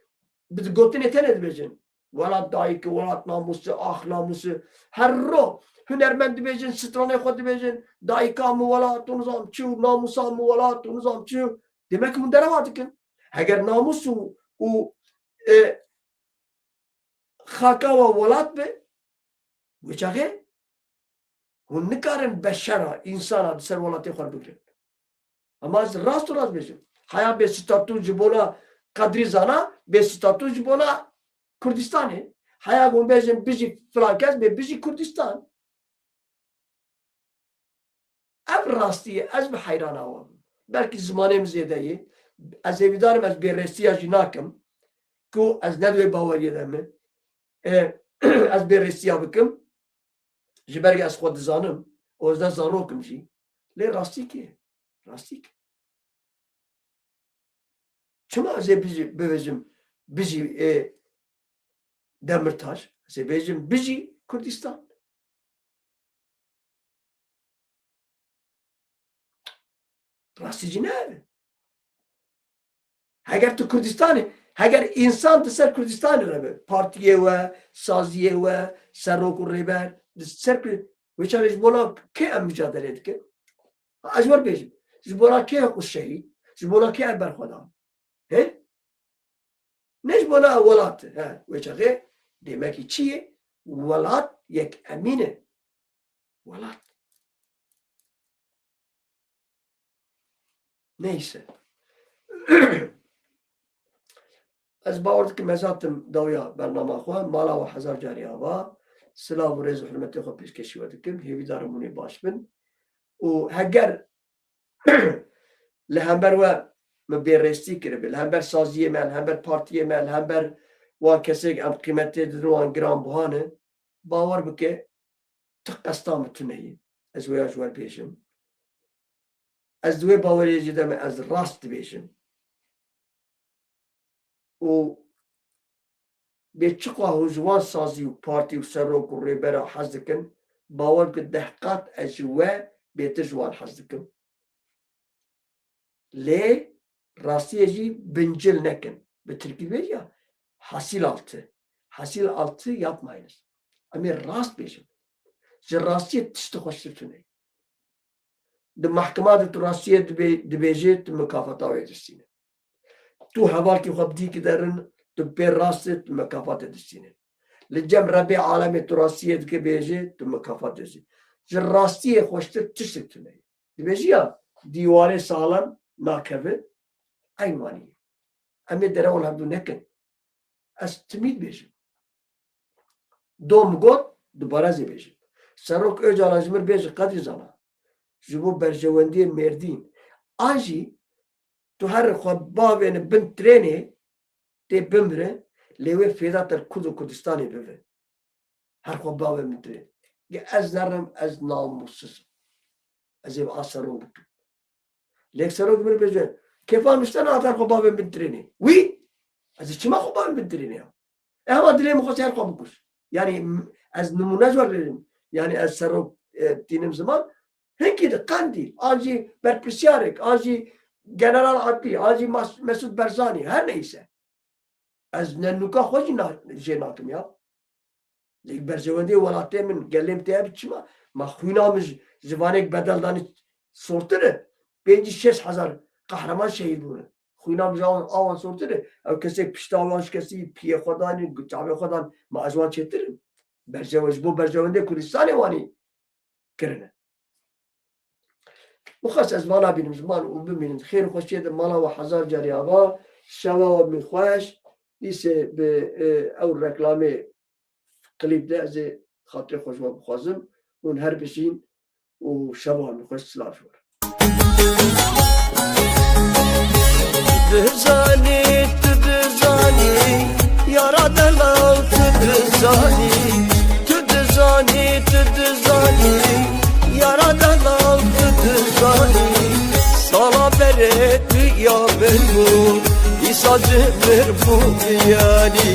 bi gotinê tenê dibêjin. Welat dayik, welat namûs, ax namûs. Her ro hunermend dibêjin, stranê xwe dibêjin. Dayika min welat û nizam çi û namûsa min welat û nizam çi. Demek ki hûn derewa dikin. Heger namûs û, û, e, xaka we welat be, wê çaxê hûn nikarin beşera, însana di ser welatê xwe bigrin. Ama ez rast û rast bêjim. Heya bê statû ji bona Qedrî Zana, bê statû ji bona Kurdistanê. Heya hûn bêjin bijî filan kes, bê bijî Kurdistan. Ev rastî ye, ez bi heyran awa bim. Belkî zimanê min zêde ye. Ez hêvîdar im, ez bêrêstiya jî nakim. Ku ez ne di wê baweriyê de me. E, ez bêrêstiya bikim. Ji ber ku ez xwe dizanim. Û ez ne zarok im jî. Lê rastî kê? Rastî kê? Çima ez ê bijî, bibêjim, bijî, ê, Demirtaş? Ez ê bêjim, bijî Kurdistan. Rastî jî ne ev e. Heger tu Kurdistanê, heger însan di ser Kurdistanê re be, partiyê we, saziyê we, serok û rêber, di ser Kur-, wê çaxê ji bona kê em micadelê dikin? Ez wer bêjim. Ji bona kê hikû şehîd? Ji bona kê ev berxwedan? He? Ne ji bona welat. He, wê çaxê demekî çi ye? Welat yek emîn e. Welat. Neyse. Ez bawer dikim ez hatim dawiya bernama xwe, mala we hezar carî ava. Silav û rêz û hurmetê xwe pêşkêşî we dikim. Hêvîdar im hûn ê baş bin. Û heger li hember we min bêrêstî kiribe, li hember saziyê me, li hember partiyê me, li hember wan kesê ku em qîmetê didin, wan giranbuha ne, bawer bike, tu qesta min tune ye. Ez wêya ji we bêjim. Ez di wê baweriyê jî de me, ez rast dibêjim. Û bê çiqa hûn ji wan sazî û partî û serok û rêbera hez dikin, bawer bike deh qat ez ji we bêtir ji wan hez dikim. Lê rastiyê jî bincil nekin. Bi tirkî bêje ya, hasil altı. Hasil altı yapmayınız. Em ê rast bêjin. Ji rastiyê tişt xweştir tune. Di mehkema de tu rastiyê dibê-, dibêjê, tu mukafata wê distîne. Tu hevalkî xwe bi dîkî derin, tu pê rast e, tu mekafatê distîne. Li cem Rebê alemê tu rastiyê dike bêjê, tu mekafatê distîne. Ji rastiyê xweştir tiştek tune ye. Dibêjî ya dîwarê saxlem nakeve, eyn wanî ye. Em ê derewan hevdû nekin. Ez timî dibêjim. Dom got, dubare ez ê bêjim. Serok Ocalan ji min bêje Qedrî Zana. Ji bo berjewendiyê Mêrdîn. An jî tu her xwe bavêne bin trênê tê bimire, lê wê fêda te li Kurd û Kurdistanê bibe. Her xwe bavê min tirê. Ge ez nerim, ez namûsiz im. Ez ê bi a serok bikim. Lê serok min bêje, kêfa min ji te nehate her xwe bavê min tirênê. Wî? Ez ê çima xwe bavê min tirênê ya? E, hema dilê min xwest her xwe bikuş. Yani, m-, ez nimûne ji we rênim. Yani, ez serok, e, tînim ziman. Hinkî di Qendîl, an jî berpirsiyarek, an jî General Adlî, an jî Mas-, Mesûd Berzanî, her neyse. Ez ne nûka xwe jî na-, jê nakim ya. Lê berjewendiyê welatê min, gelê min tê ev çima? Ma xwîna min ji, ji vanêk bedel danî sortir e. Pêncî şeş hezar qehreman şehîd bûne. Xwîna min ji awan, awan sortir e. Ew kesek pişta wan şikestî, piyê xwe danî, çavê xwe dan. Ma ez wan çêtir im? Berjewe-, ji bo berjewendiyê Kurdistanê wanî kirine. Min xwest ez vala bînim ziman û bimînim. Xêr û xweşiyê de mala we hezar carî ava. Şeva we min xweş. Dîsê bi, e, ew reklamê klîp de ez ê xatirê xwe ji we bixwazim. Hûn her bijîn û şeva min xweş, silav ji we re. Dizanî, tu dizanî, yara delal tu dizanî, tu dizanî, tu dizanî, yara delal tu dizanî, sala berê tu ya min bû, îsa ji min bû diyarî.